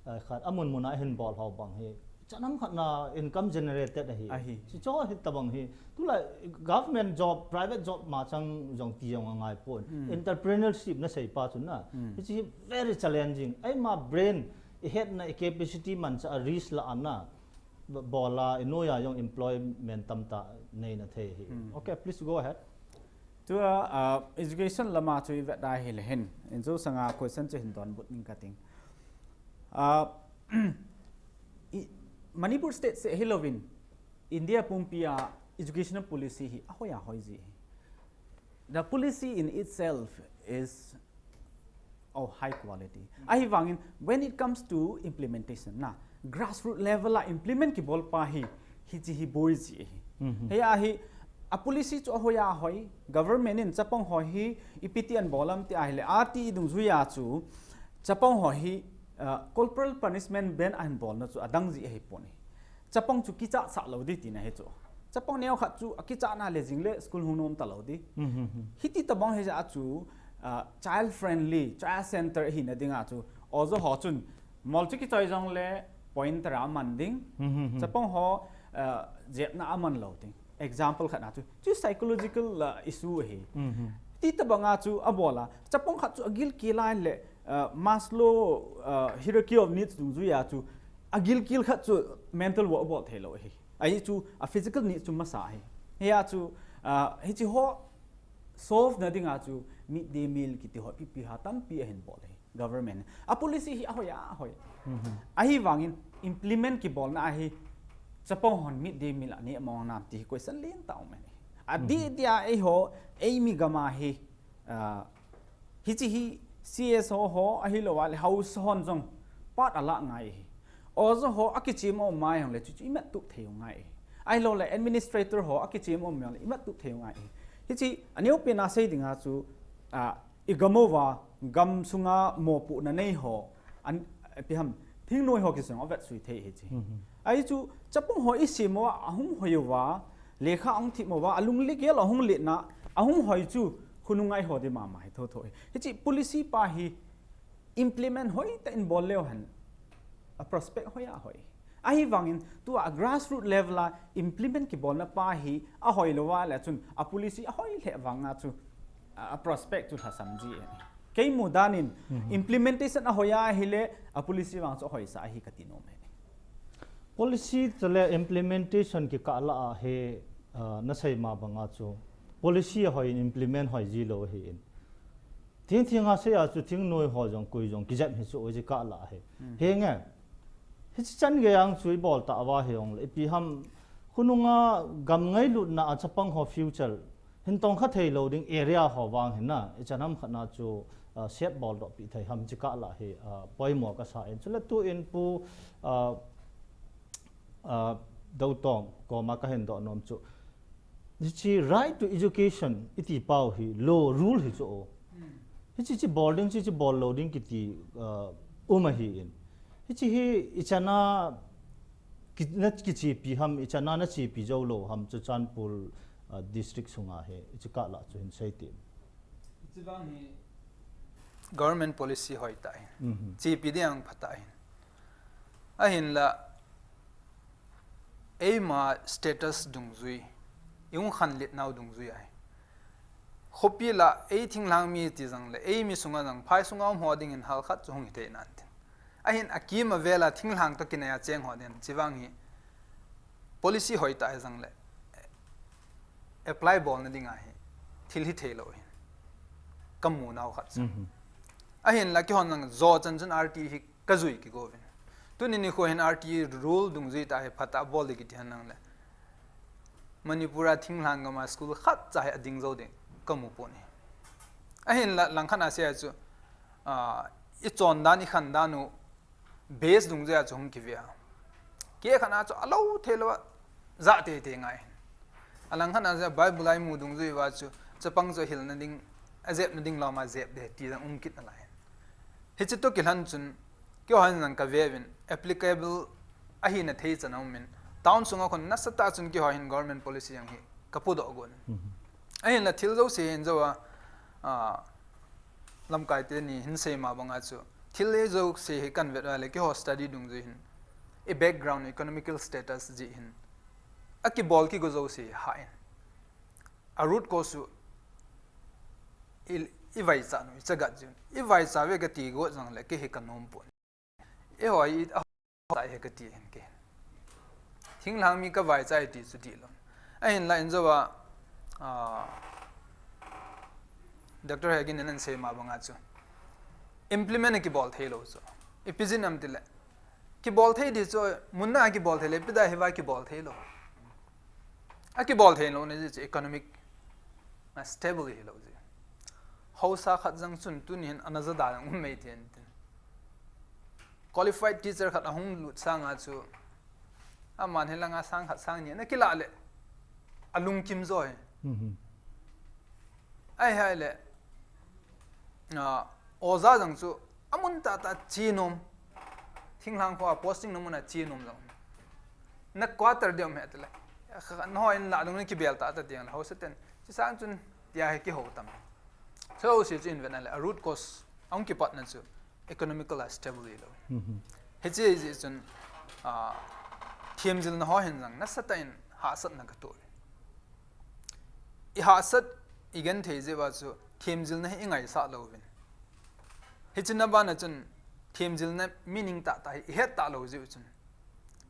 uh, khat amun muna ahin bol ho bang hi. Chanam khat na income generated ahi. Ahi. Chi cho hi tabang hi. Tulai government job, private job ma chang jong ti jong angai pon. Entrepreneurship na seipa chu na. Hichi hi very challenging. Eima brain, ihetna, i capacity mancha a risk la ana. Bola, inoiya jong employment tamtah neina thei hi. Okay, please go ahead. Tua, uh, education lama chu ivet a hile hin. Injo sanga question chu hin donbut ning kating. Uh, i, Manipur state seh hilouvin, India pumpi a educational policy hi ahoi ahoi ji hi. The policy in itself is of high quality. Ahivangin, when it comes to implementation na, grassroots level a implement kibol pa hi, hichi hi boi ji hi. Hei ahi, a policy chu ahoi ahoi, government in chapang ho hi, ipi ti ahin bol am ti ahile, R T I dungjuiya chu, chapang ho hi, uh, corporal punishment ban ahin bolna chu adang ji ahipon hi. Chapang chu kichat sah lou di tina hi chu. Chapang neo khat chu akichat na le jing le school hung nom talou di. Hiti tabang hi jeh a chu, uh, child friendly, child center hina dinga chu. Ojo ho chun mol chu kichoi jong le pointer a aman ding. Chapang ho, uh, jepna aman lou ding. Example khat na chu, chu psychological, uh, issue ahi. Ti tabanga chu abola, chapang khat chu agilkel a le, uh, Maslow, uh, hierarchy of needs dungjuiya chu, agilkel khat chu mental wo abol thei lou ahi. Ahi chu, a physical needs chu masa ahi. Hia chu, uh, hichi ho solve na dinga chu midday meal kiti ho, pipi ha tampi ahin bol ahi. Government. A policy hi ahoi ahoi. Ahivangin implement kibolna ahi chapang hon midday meal aneh mong nam ti hi question lentah um ahi. Adih dia eiho, eimi gam a hi, ah, hichi hi C S O ho ahilou a le House hon jong part ala ngai ahi. Ojo ho akichem um mai hong le chu chu imat tup thei u ngai ahi. Ahilou le administrator ho akichem um mai hong le imat tup thei u ngai ahi. Hichi aneopen a sei dinga chu, ah, igam uva, gam sunga mopohna nei ho, an, ipi ham, thingnoi ho kisong avet sui thei hichi. Ahi chu, chapang ho isem uva, ahung hoi uva, lekha ahung thip uva, alung le gel ahung letna, ahung hoi chu, khonung ngai ho di mama hi thotho hi. Hichi policy pa hi implement hoitah in bol leu hen, a prospect hoi ahoi. Ahivangin, tua a grassroot level a implement kibolna pa hi ahoi lou a le chun a policy ahoi lheh vanga chu a, a prospect chu lhasam ji e. Kei mudan in implementation ahoi ahile a policy vang chu ahoisa ahi kati nom e. Policy chule implementation kikah lah a hi, ah, nasei ma banga chu policy ahoi in implement hoi ji lou ahi in. Thing thinga sei a chu thingnoi ho jong koi jong kijep hi chu oi ji kah lah hi. Henge. Hichi chan gei ang chu ibol tah uva hi ong le ipi ham khonunga gam ngailutna a chapang ho future hin tongkha thei lou ding area ho vang hin na, ichan ham khat na chu, ah, set bol doh pi thei ham chi kah lah hi, ah, poimo kasa in. Chule tuin Pu, ah, ah, Doutong koma kahin doh nom chu. Hichi right to education iti pau hi law rule hi chu o. Hichi chi bol ding, chi chi bol lou ding kiti, uh, um ahi in. Hichi hi ichan a ki, na kichepi ham, ichan a nachepi jou lou ham Churachandpur, uh, district sunga hi, hichi kah lah chu hin sei tin. Hichi vang hi government policy hoitah hin. Chepi ding ang phatah hin. Ahinla, eima status dungjui, i hung khanlet nau dungjui ahi. Khopi lah, ei thinglhang mi ti jong le, eimi sunga jong, phai sunga um ho dingin hal khat chu hung hi thei nan tin. Ahin akim avel a thinglhang toh kinai a cheng ho dingin, chi vang hi policy hoitah hi jong le, apply bolna ding ahi, thil hi thei lou hin. Kamu nau khat chu. Ahinla keihon jong jo chan chun R T E hi kajui kigouvin. Tuni nikho hin R T E rule dungjui tah hi phatah bol ding kiti henlang le, Manipur a thinglhang gam a school khat cha hi ading jou ding kamu pon ahi. Ahinla langkhat a seija chu, ah, ichon dan, ikhan dan u base dungjuia chu hung kive a. Kei khat a chu alou theilou a, ja teitei ngai. Alangkhat a chu Bible a imu dungjui uva chu, chapang chu ahilna ding, ajepna ding lom a jep ding ti jong um kit nalai. Hiche toh kilhon chun, keiho hin jong kave uvin, applicable ahina thei chan aumin, town sunga khun nasatah chun keiho hin government policy jong hi kapudoh gon. Ahinla thil jouse hin jou a, ah, lamkai teni hin seima banga chu, thil jouse hi kahin vet uva le keiho study dungjui hin, i background, economical status jeh hin, akibol kigo jouse hi hah in, a root cause u i, ivaicha u, ichagat jiu. Ivaicha uve kati got jongle kei hi kanom pon. Eiho i, a, tai hi kati hin kei. Thinglhang mi kavaicha e ti chu dihlou. Ahinla in jou a, ah, Doctor Hegin in ahin seima banga chu, implement kibol theilou chu, ipi jeh ham tile, kibol thei ding chu, munna a kibol theile, ipi dia hiva kibol theilou? Akibol theilouna jeh chu economic a stable hilou jeh. Haosa khat jong chun tuni hin ana jada jong um mai thei in tin. Qualified teacher khat ahung lut sanga chu, aman hilanga sang khat sang ni ana kilah le, alungkim jo hi. Ahile, ah, oja jong chu amun tahtah che nom. Thinglhang khoa posting na mun a che nom jong, na quarter ding um ahi tile, kha, nahon lah dung na kibel tahtah ding le, haosa ten, chusang chun tia hi kihou tam. Chujouse chu in vet na le, a root cause ahung kipatna chu economical a stable hilou. Hiche jeh chun, ah, themjilna ho hin jong nasatah in hahsatna katoh. Ihahsat, igenthei jeh uva chu themjilna hi ingaisah louvin. Hiche na bana chun themjilna meaning tahtah hi ihet talou jeh u chun,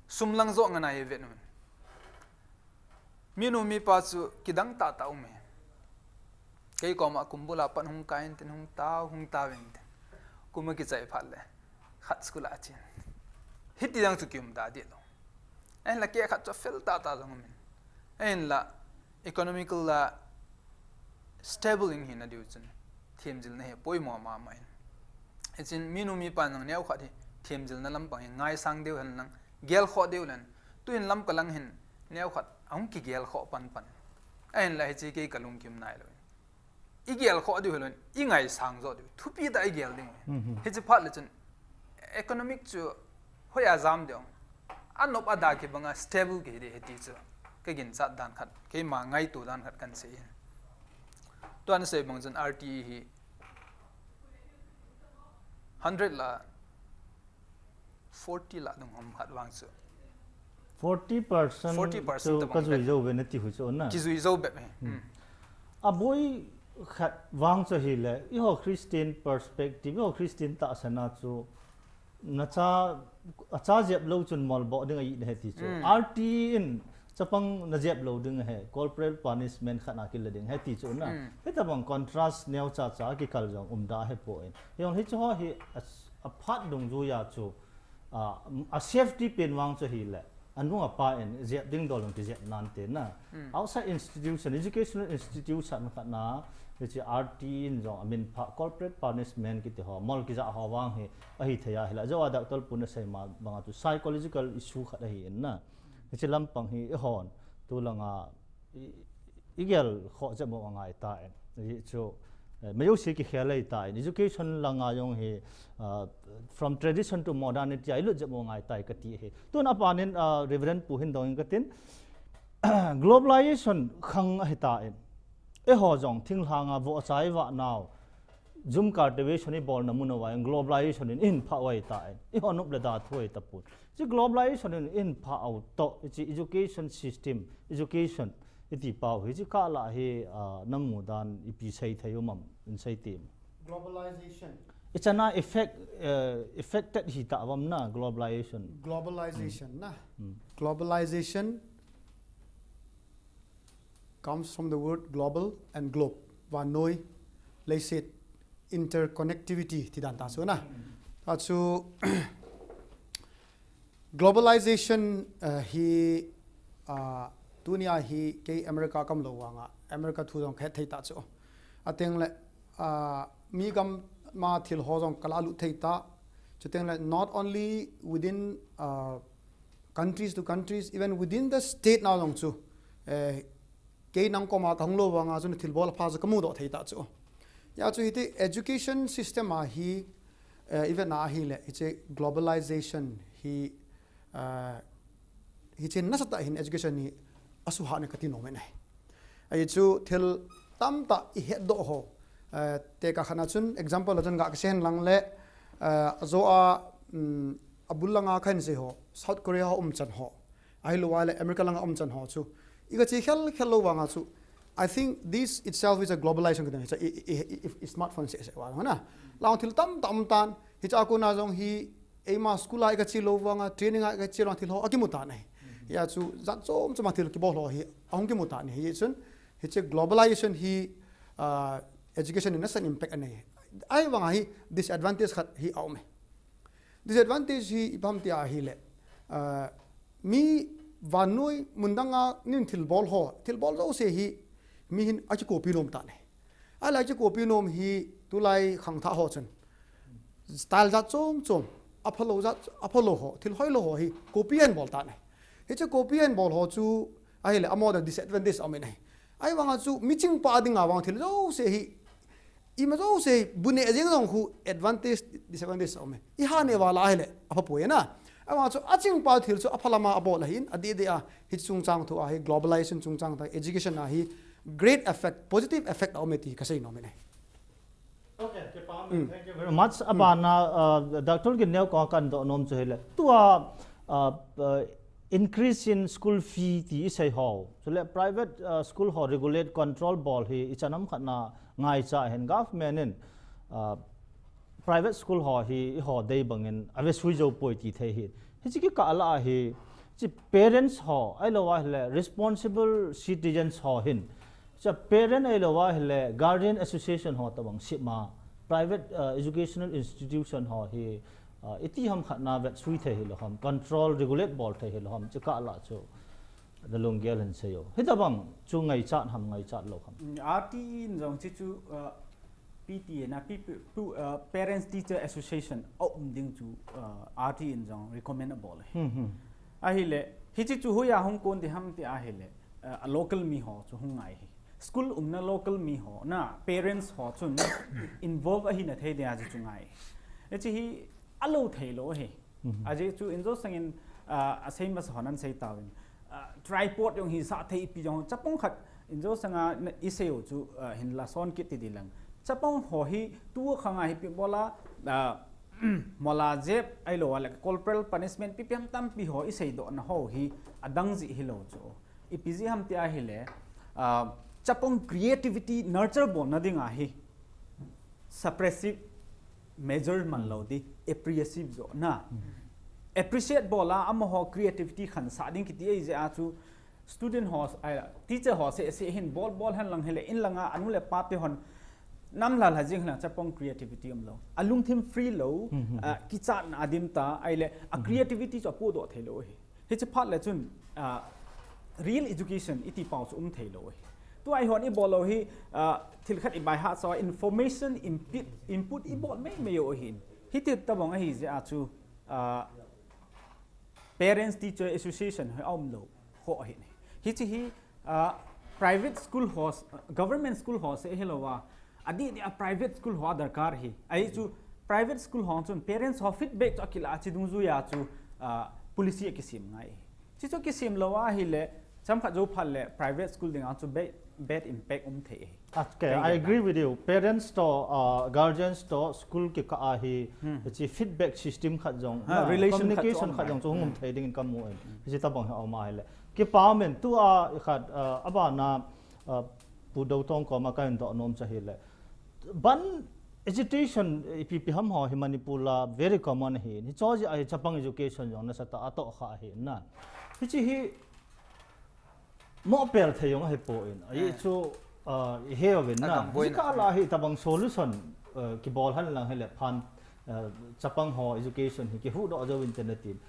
sum lang joh nganai hi vet un. Minu mipa chu kidang tahtah um e. Kei koma kumbul a pat hung kai in tin, hung tao, hung tao in tin, kum akichai phat le khat school a achen. Hiti jong chu kium da dihlou. Ahinla kei khat chu fail tahtah jong um in. Ahinla economical a stable in hina diu chun themjilna hi poimo mama in. Hichun minu mipa jong neokhat hi themjilna lampang hi ngaisang diu henlang, gelkhoh diu hen. Tuhin Lamka lang hin neokhat ahung kigelkhoh panpan. Ahinla hiche kei kalungkim nailou. Igelkhoh diu hilou in, ingaisang joh diu, thupi tah igel ding. Hiche phat le chun economic chu hoiya jam ding, anop ada kibanga stable kihi ding ahi ti chu kaginchat dan khat, keima ngaito dan khat kahin sei in. Tua nasei bang chun R T E hi hundred lah forty lah dung ham khat vang chu, forty percent chu kajui jou ve nati hu chu na, kijui jou bep ahi. Aboi khat vang chu ahile, eiho Christian perspective, eiho Christian tahsan a chu, nacha, acha jep lou chun molboh ding ahi nahi ti chu, R T E in chapang najep lou ding ahi, corporal punishment khat na kila ding ahi ti chu na. Hitabang contrast neocha cha kikal jong umda ahipoi. Hijong hiche ho hi aphat dungjuiya chu, a safety pen vang chu ahile, anung apa in jep ding dol jong kijep nante na. Outside institution, educational institution khat na, hiche R T E in jong aminpha, corporal punishment kiti ho, mol kija ho vang hi ahithei a, hila jou a doctor pu nasei ma banga chu psychological issue khat ahi in na. Hiche lampang hi eihon tulanga igelkhoh jep u angai tai. Hichu, majouse kikhel ahitai. Education langa jong hi, from tradition to modernity a ilut jep u angai tai kati ahi. Tun apanin, Reverend pu hin dongin katin, globalization khang ahitai. Eiho jong thinglhanga vohcha ivah nau, jhum cultivation ibolna mun uva jong globalization in ihinphah u ahitai. Eiho nop le da thu ahitapon. Hiche globalization in ihinphah u toh, hiche education system, education iti pau hi, hiche kah lah hi, namu dan ipi seithei um am, in sei tem? Globalization. Ichana effect, affected hita uvam na globalization. Globalization na. Globalization comes from the word global and globe. Vannoi, leiset, interconnectivity ti dan ta chu na. Ta chu globalization, uh, hi, uh, tunia hi kei America ka um lou vanga America thu jong ka het thei ta chu. Ateng le, uh, mi gam ma thil ho jong ka la lut thei ta. Chuteng le not only within, uh, countries to countries, even within the state na jong chu, eh, kei nang koma ka hung lou vanga chu na thilbol apha chu ka mudoh thei ta chu. Hia chu hiti education system a hi, eh, i vet na ahile, hiche globalization hi, eh, hiche nasatah in education hi asuhah e kati nom e. Ahi chu thil tamtah i hetdoh ho, eh, tekah khat na chun example a chun ga ka sei hen lang le, eh, ajo a, um, abul langa ka hin sei ho, South Korea ho um chan ho, ahilou le America langa um chan ho chu i ka che khel khel lou vanga chu, I think this itself is a globalization, ka dang hi cha i, i, i, i, i smartphone seh seh vang na. Lang thil tamtah um tan, hicha kona jong hi eima school a i ka che lou vanga, training a i ka che lou vanga thil ho akimu tan ahi. Hia chu jat chom chom a thil kibol ho hi ahung kimu tan ahi. Hichun hiche globalization hi, ah, education in nasan impact anei. Ahivanga hi disadvantage khat hi aum e. Disadvantage hi ipi ham tia ahile, ah, mi vannoi mun danga nin thilbol ho, thilbol jouse hi mi hin aki copy nom tan ahi. Ahile aki copy nom hi tulai khangthah ho chun style jat chom chom, aphalou jat, aphalou ho, thil hoilou ho hi copy ahin bol tan ahi. Hiche copy ahin bol ho chu ahile amahon disadvantage aum e. Ahivanga chu miching pa dinga vang thil jouse hi, ima jouse bu neh jeng jong khu advantage, disadvantage aum e. I ha neh val a ahile apha poi na. Ahivanga chu aching pa thil chu apha lama abol ahin, adeh deh a, hiche chungchang thu a hi, globalization chungchang tah, education a hi great effect, positive effect aum e ti ka sei nom e. Okay, kipa um, thank you very much. Abana, uh, Doctor Ginneo koma kahin doh nom chu hile, tua, uh, uh, increase in school fee ti i sei ho, chule private, uh, school ho regulate control bol hi ichan ham khat na ngaicha ahin, government in, uh, private school ho hi eiho dei bangin ave sui jou poi ti thei hi. Hiche kikah lah a hi, hiche parents ho, ahilou ahile responsible citizens ho hin, hiche parent ahilou ahile guardian association ho tobang sima, private, uh, educational institution ho hi, uh, iti ham khat na vet sui thei hilou ham, control, regulate bol thei hilou ham, hiche kah lah chu na lunggel hin seiyo. Hitabang chu ngaichat ham, ngaichat lou ham? Mm, R T E in jong hiche chu, uh, P T A na, P P, pu-, uh, Parents Teacher Association a um ding chu, uh, R T E in jong recommend abol e. Hmm, hmm. Ahile, hiche chu hoiya hung kon ding ham ti ahile, uh, a local mi ho chu hung ngai hi. School umna local mi ho na, parents ho chun involve ahina thei dia chu chu ngai. Hiche hi alou thei lou hi. Mhm. Ajeh chu injo sangin, ah, asei masa hon ahin sei tauvin, ah, tripod jong hisah thei ipi jong, chapang khat injo sanga na, i sei u chu, ah, hin la son kit ti di lang. Chapang ho hi tu khanga hi ipi bola, ah, mola jep ahilou le corporal punishment ipi ipi ham tampi ho i seidoh na ho hi adang jeh hilou chu. Ipi jeh ham ti ahile, ah, chapang creativity nurture bolna dinga hi suppressive measure man lou di, appreciative jo na. Hmm. Appreciate bol a, amaho creativity khansah ding kiti ahi jeh a chu student ho, ai, teacher ho seh seh hin bol bol hen lang hile, in langa anu le apa te hon nam lha lha jing hen lang chapang creativity um lou. Alungthim free lou, hmm, hmm, ah, kichatna adim ta, ahile a, hmm, creativity chu apohdoh thei lou hi. Hiche phat le chun, ah, real education iti pau chu um thei lou hi. Tua eihon i bol u hi, ah, thil khat i baiha chu information input, input i bol mei mei u ahin. Hiti tabang ahi jeh a chu, ah, Parents Teacher Association hi aum lou ho ahin. Hiche hi, ah, private school ho, government school ho seh hilou a, adeh deh a private school ho a darkar hi. Ahi chu private school ho chun parents ho feedback chu akilah a, hiche dungjuiya chu, ah, policy akisem ngai. Hiche chu kisem lou ahile, chomkhat jou phat le private school dinga chu bad, bad impact um thei hi. Okay, I agree with you. Parents to, uh, guardians to school kikah a hi, hmm, hiche feedback system khat jong, ha, na, relation khat, communication khat jong chu hung um thei dingin kamu e. Hmm. Hiche tabang hi aum ahile. Kipa um in, tua i khat, uh, abana, uh, Pu Doutong koma kahin doh nom chu ahile, ban agitation ipi ipi ham ho hi Manipur a very common ahi. Hiche jeh a hi chapang education jong nasatah a atoh kha ahi na. Hiche hi mohpel thei jong ahipoi. Ahi chu, ah, i he uvin na. Hiche kah lah a hi tabang solution uh, kibol hen lang hile phan uh, chapang ho education hi kihuhdoh jou inte natin.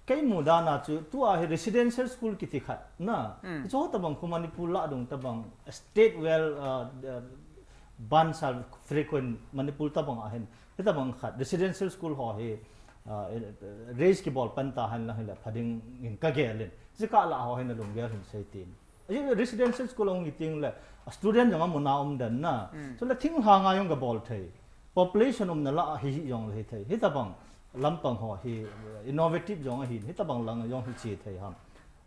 Kei mudana chu tua hi residential school kiti khat na. Mm. Chu tabang khu Manipur lah dung tabang state well uh, uh, ban sal frequent Manipur tabang ahin. Hitabang khat residential school ho hi uh, raise kibol pan ta hen lang hile phading in kagelin. Jika lah ho hin alunggel hin seitin. Residential school ahung hi teng le student jong amuna um den na. Mm. So le thinglhang a jong kabol thei. Population umna lah a hi hi jong le hi thei. Hitabang lampang ho hi innovative jong ahin. Hitabang lang jong hi che thei ham.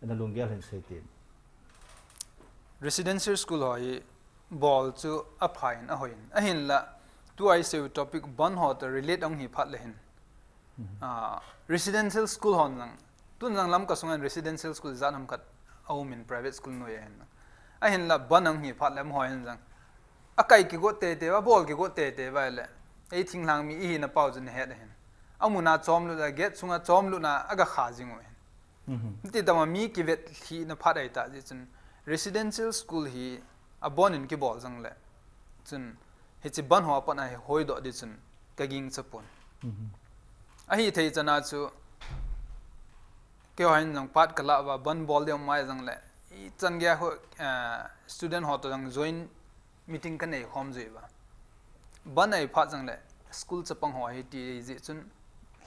Nalunggel hin seitin. Residential school ho hi bol chu aphain ahoin. Ahinla tua isei topic ban ho to relate ahung hi phat le hin. Uh, residential school hon jang tun jang Lamka sunga residential school jat ham khat aumin private school noiya hin ahinla ban ahung hi phat le amaho hin jang akai kigot tete va bol kigot tete va le ei thinglhang mi ihi na pau jun het hin amuna chomlut a gate sunga chomlut na aga kha jing u hin ti tama mi kivet hi na phat ai ta ji chun residential school hi abonin kibol jang le chun hichi ban ho apat a hi hoidoh di chun kaging chapon. Ahi thei chana chu keiho hin jong pat kalah va ban bol ding mai jang le ichan gei ho uh, student ho to jong joint meeting kanei khom jui va ban ai phat jang le school chapang ho hi ti ji chun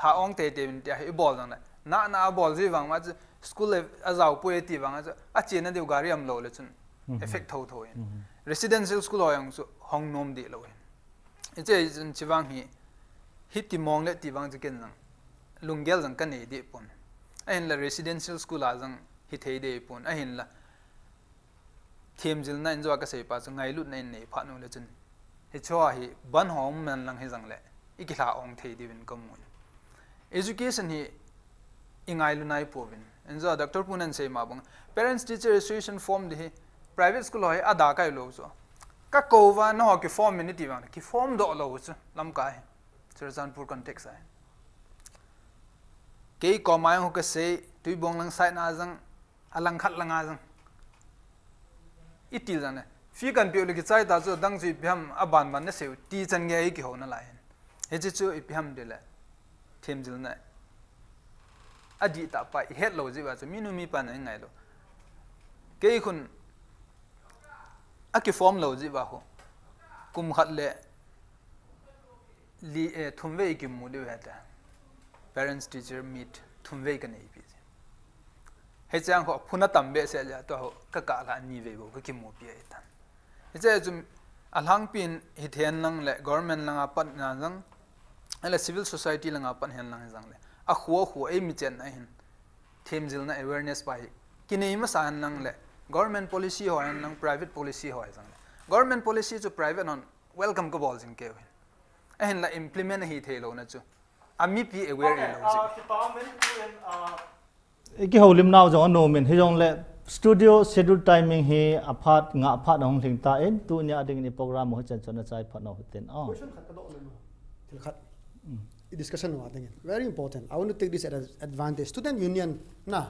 lha ong te te min ti hi bol jang le na na bol jui vang ma chu school le ajao pui ti vang chu achena diu gari am lo le chun effect tho tho in residential school ho jong chu hong nom di lo hin. Iche chun chivang hi hiti mong le ti vang chu ken jang lunggel jang kanei di pon. Ahinla residential school a jang hi thei di pon. Ahinla themjilna in jo kasei pa chu ngailutna in nei phat nu le chun hicho hi ban ho um man lang hi jang le ikilha ong thei di vin kamu. Education hi ingailu nai povin. Enjo Doctor Punan sei ma bang parents teacher association form di hi private school ho hi ada kai lo chu. Ka ko va no ho ki form ni ti vang ki form doh lo chu Lamka hi. Churachandpur context ai. Kei ko mai ho kasei Tuibong lang side na jang alang khat langa jang. Itil jang ne. Fee kan piu le kichai ta chu dang chu ipi ham aban ban na seu ti chan gei kiho na lai hin. Hichi chu ipi ham ti le themjilna adih tah pa ihet lo ji va chu minu mipa na ingai lo. Kei khun aki form lo ji va ho. Kum khat le li eh, thum vei kimu diu heta. Parents teacher meet thum vei kanei pi. Hichang ho phuna tam be se ja to ho ka ka la ni vei bo ka kimu pi ai tan. Hiche chu alhangpin hi then lang le government langa pat na jang le civil society langa pat hen lang jang le a khu khu ei mi chen na hin themjilna awareness pa hi kinei masa hen lang le government policy ho hen lang private policy ho jang le government policy chu private non welcome ka bol jing keu hin ahin la implement hi thei lo na chu a mipi aware hi lo jing. Iki holim nau jong anom in hi jong le studio schedule timing hi aphat nga aphat ahung hling ta in tunia ding ni program ho chan chon a chai phat no hitin. Oh. Question khat ka do le no. Thil khat. Mm. I discussion wa ding. Very important. I want to take this as an advantage. Student union na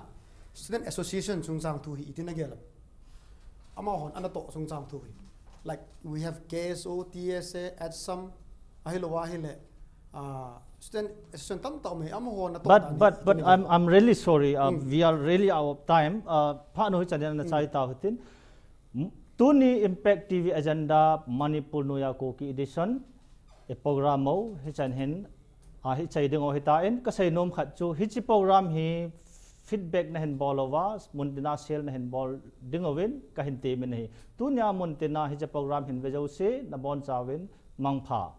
student association chung chang thu hi itin a gel. Amahon ana to chung chang thu hi. Like we have K S O, T S A, ATSUM, ahilo ahile. Uh, student association tam ta me amaho na to. But but but I'm I'm really sorry. Uh, mm. We are really out of time. Uh, pha no hi chan na mm. Chai ta hitin. Tuni Impact T V Agenda Manipur Noya Kuki Edition e program mo hichan hin a hichai ding o hitain kasei nom khat chu hichi program hi feedback nahin bol uva muntina share nahin bol ding uvin kahin temin ahi. Tunia muntina hichi program hin ve jouse nabon chauvin mangpha.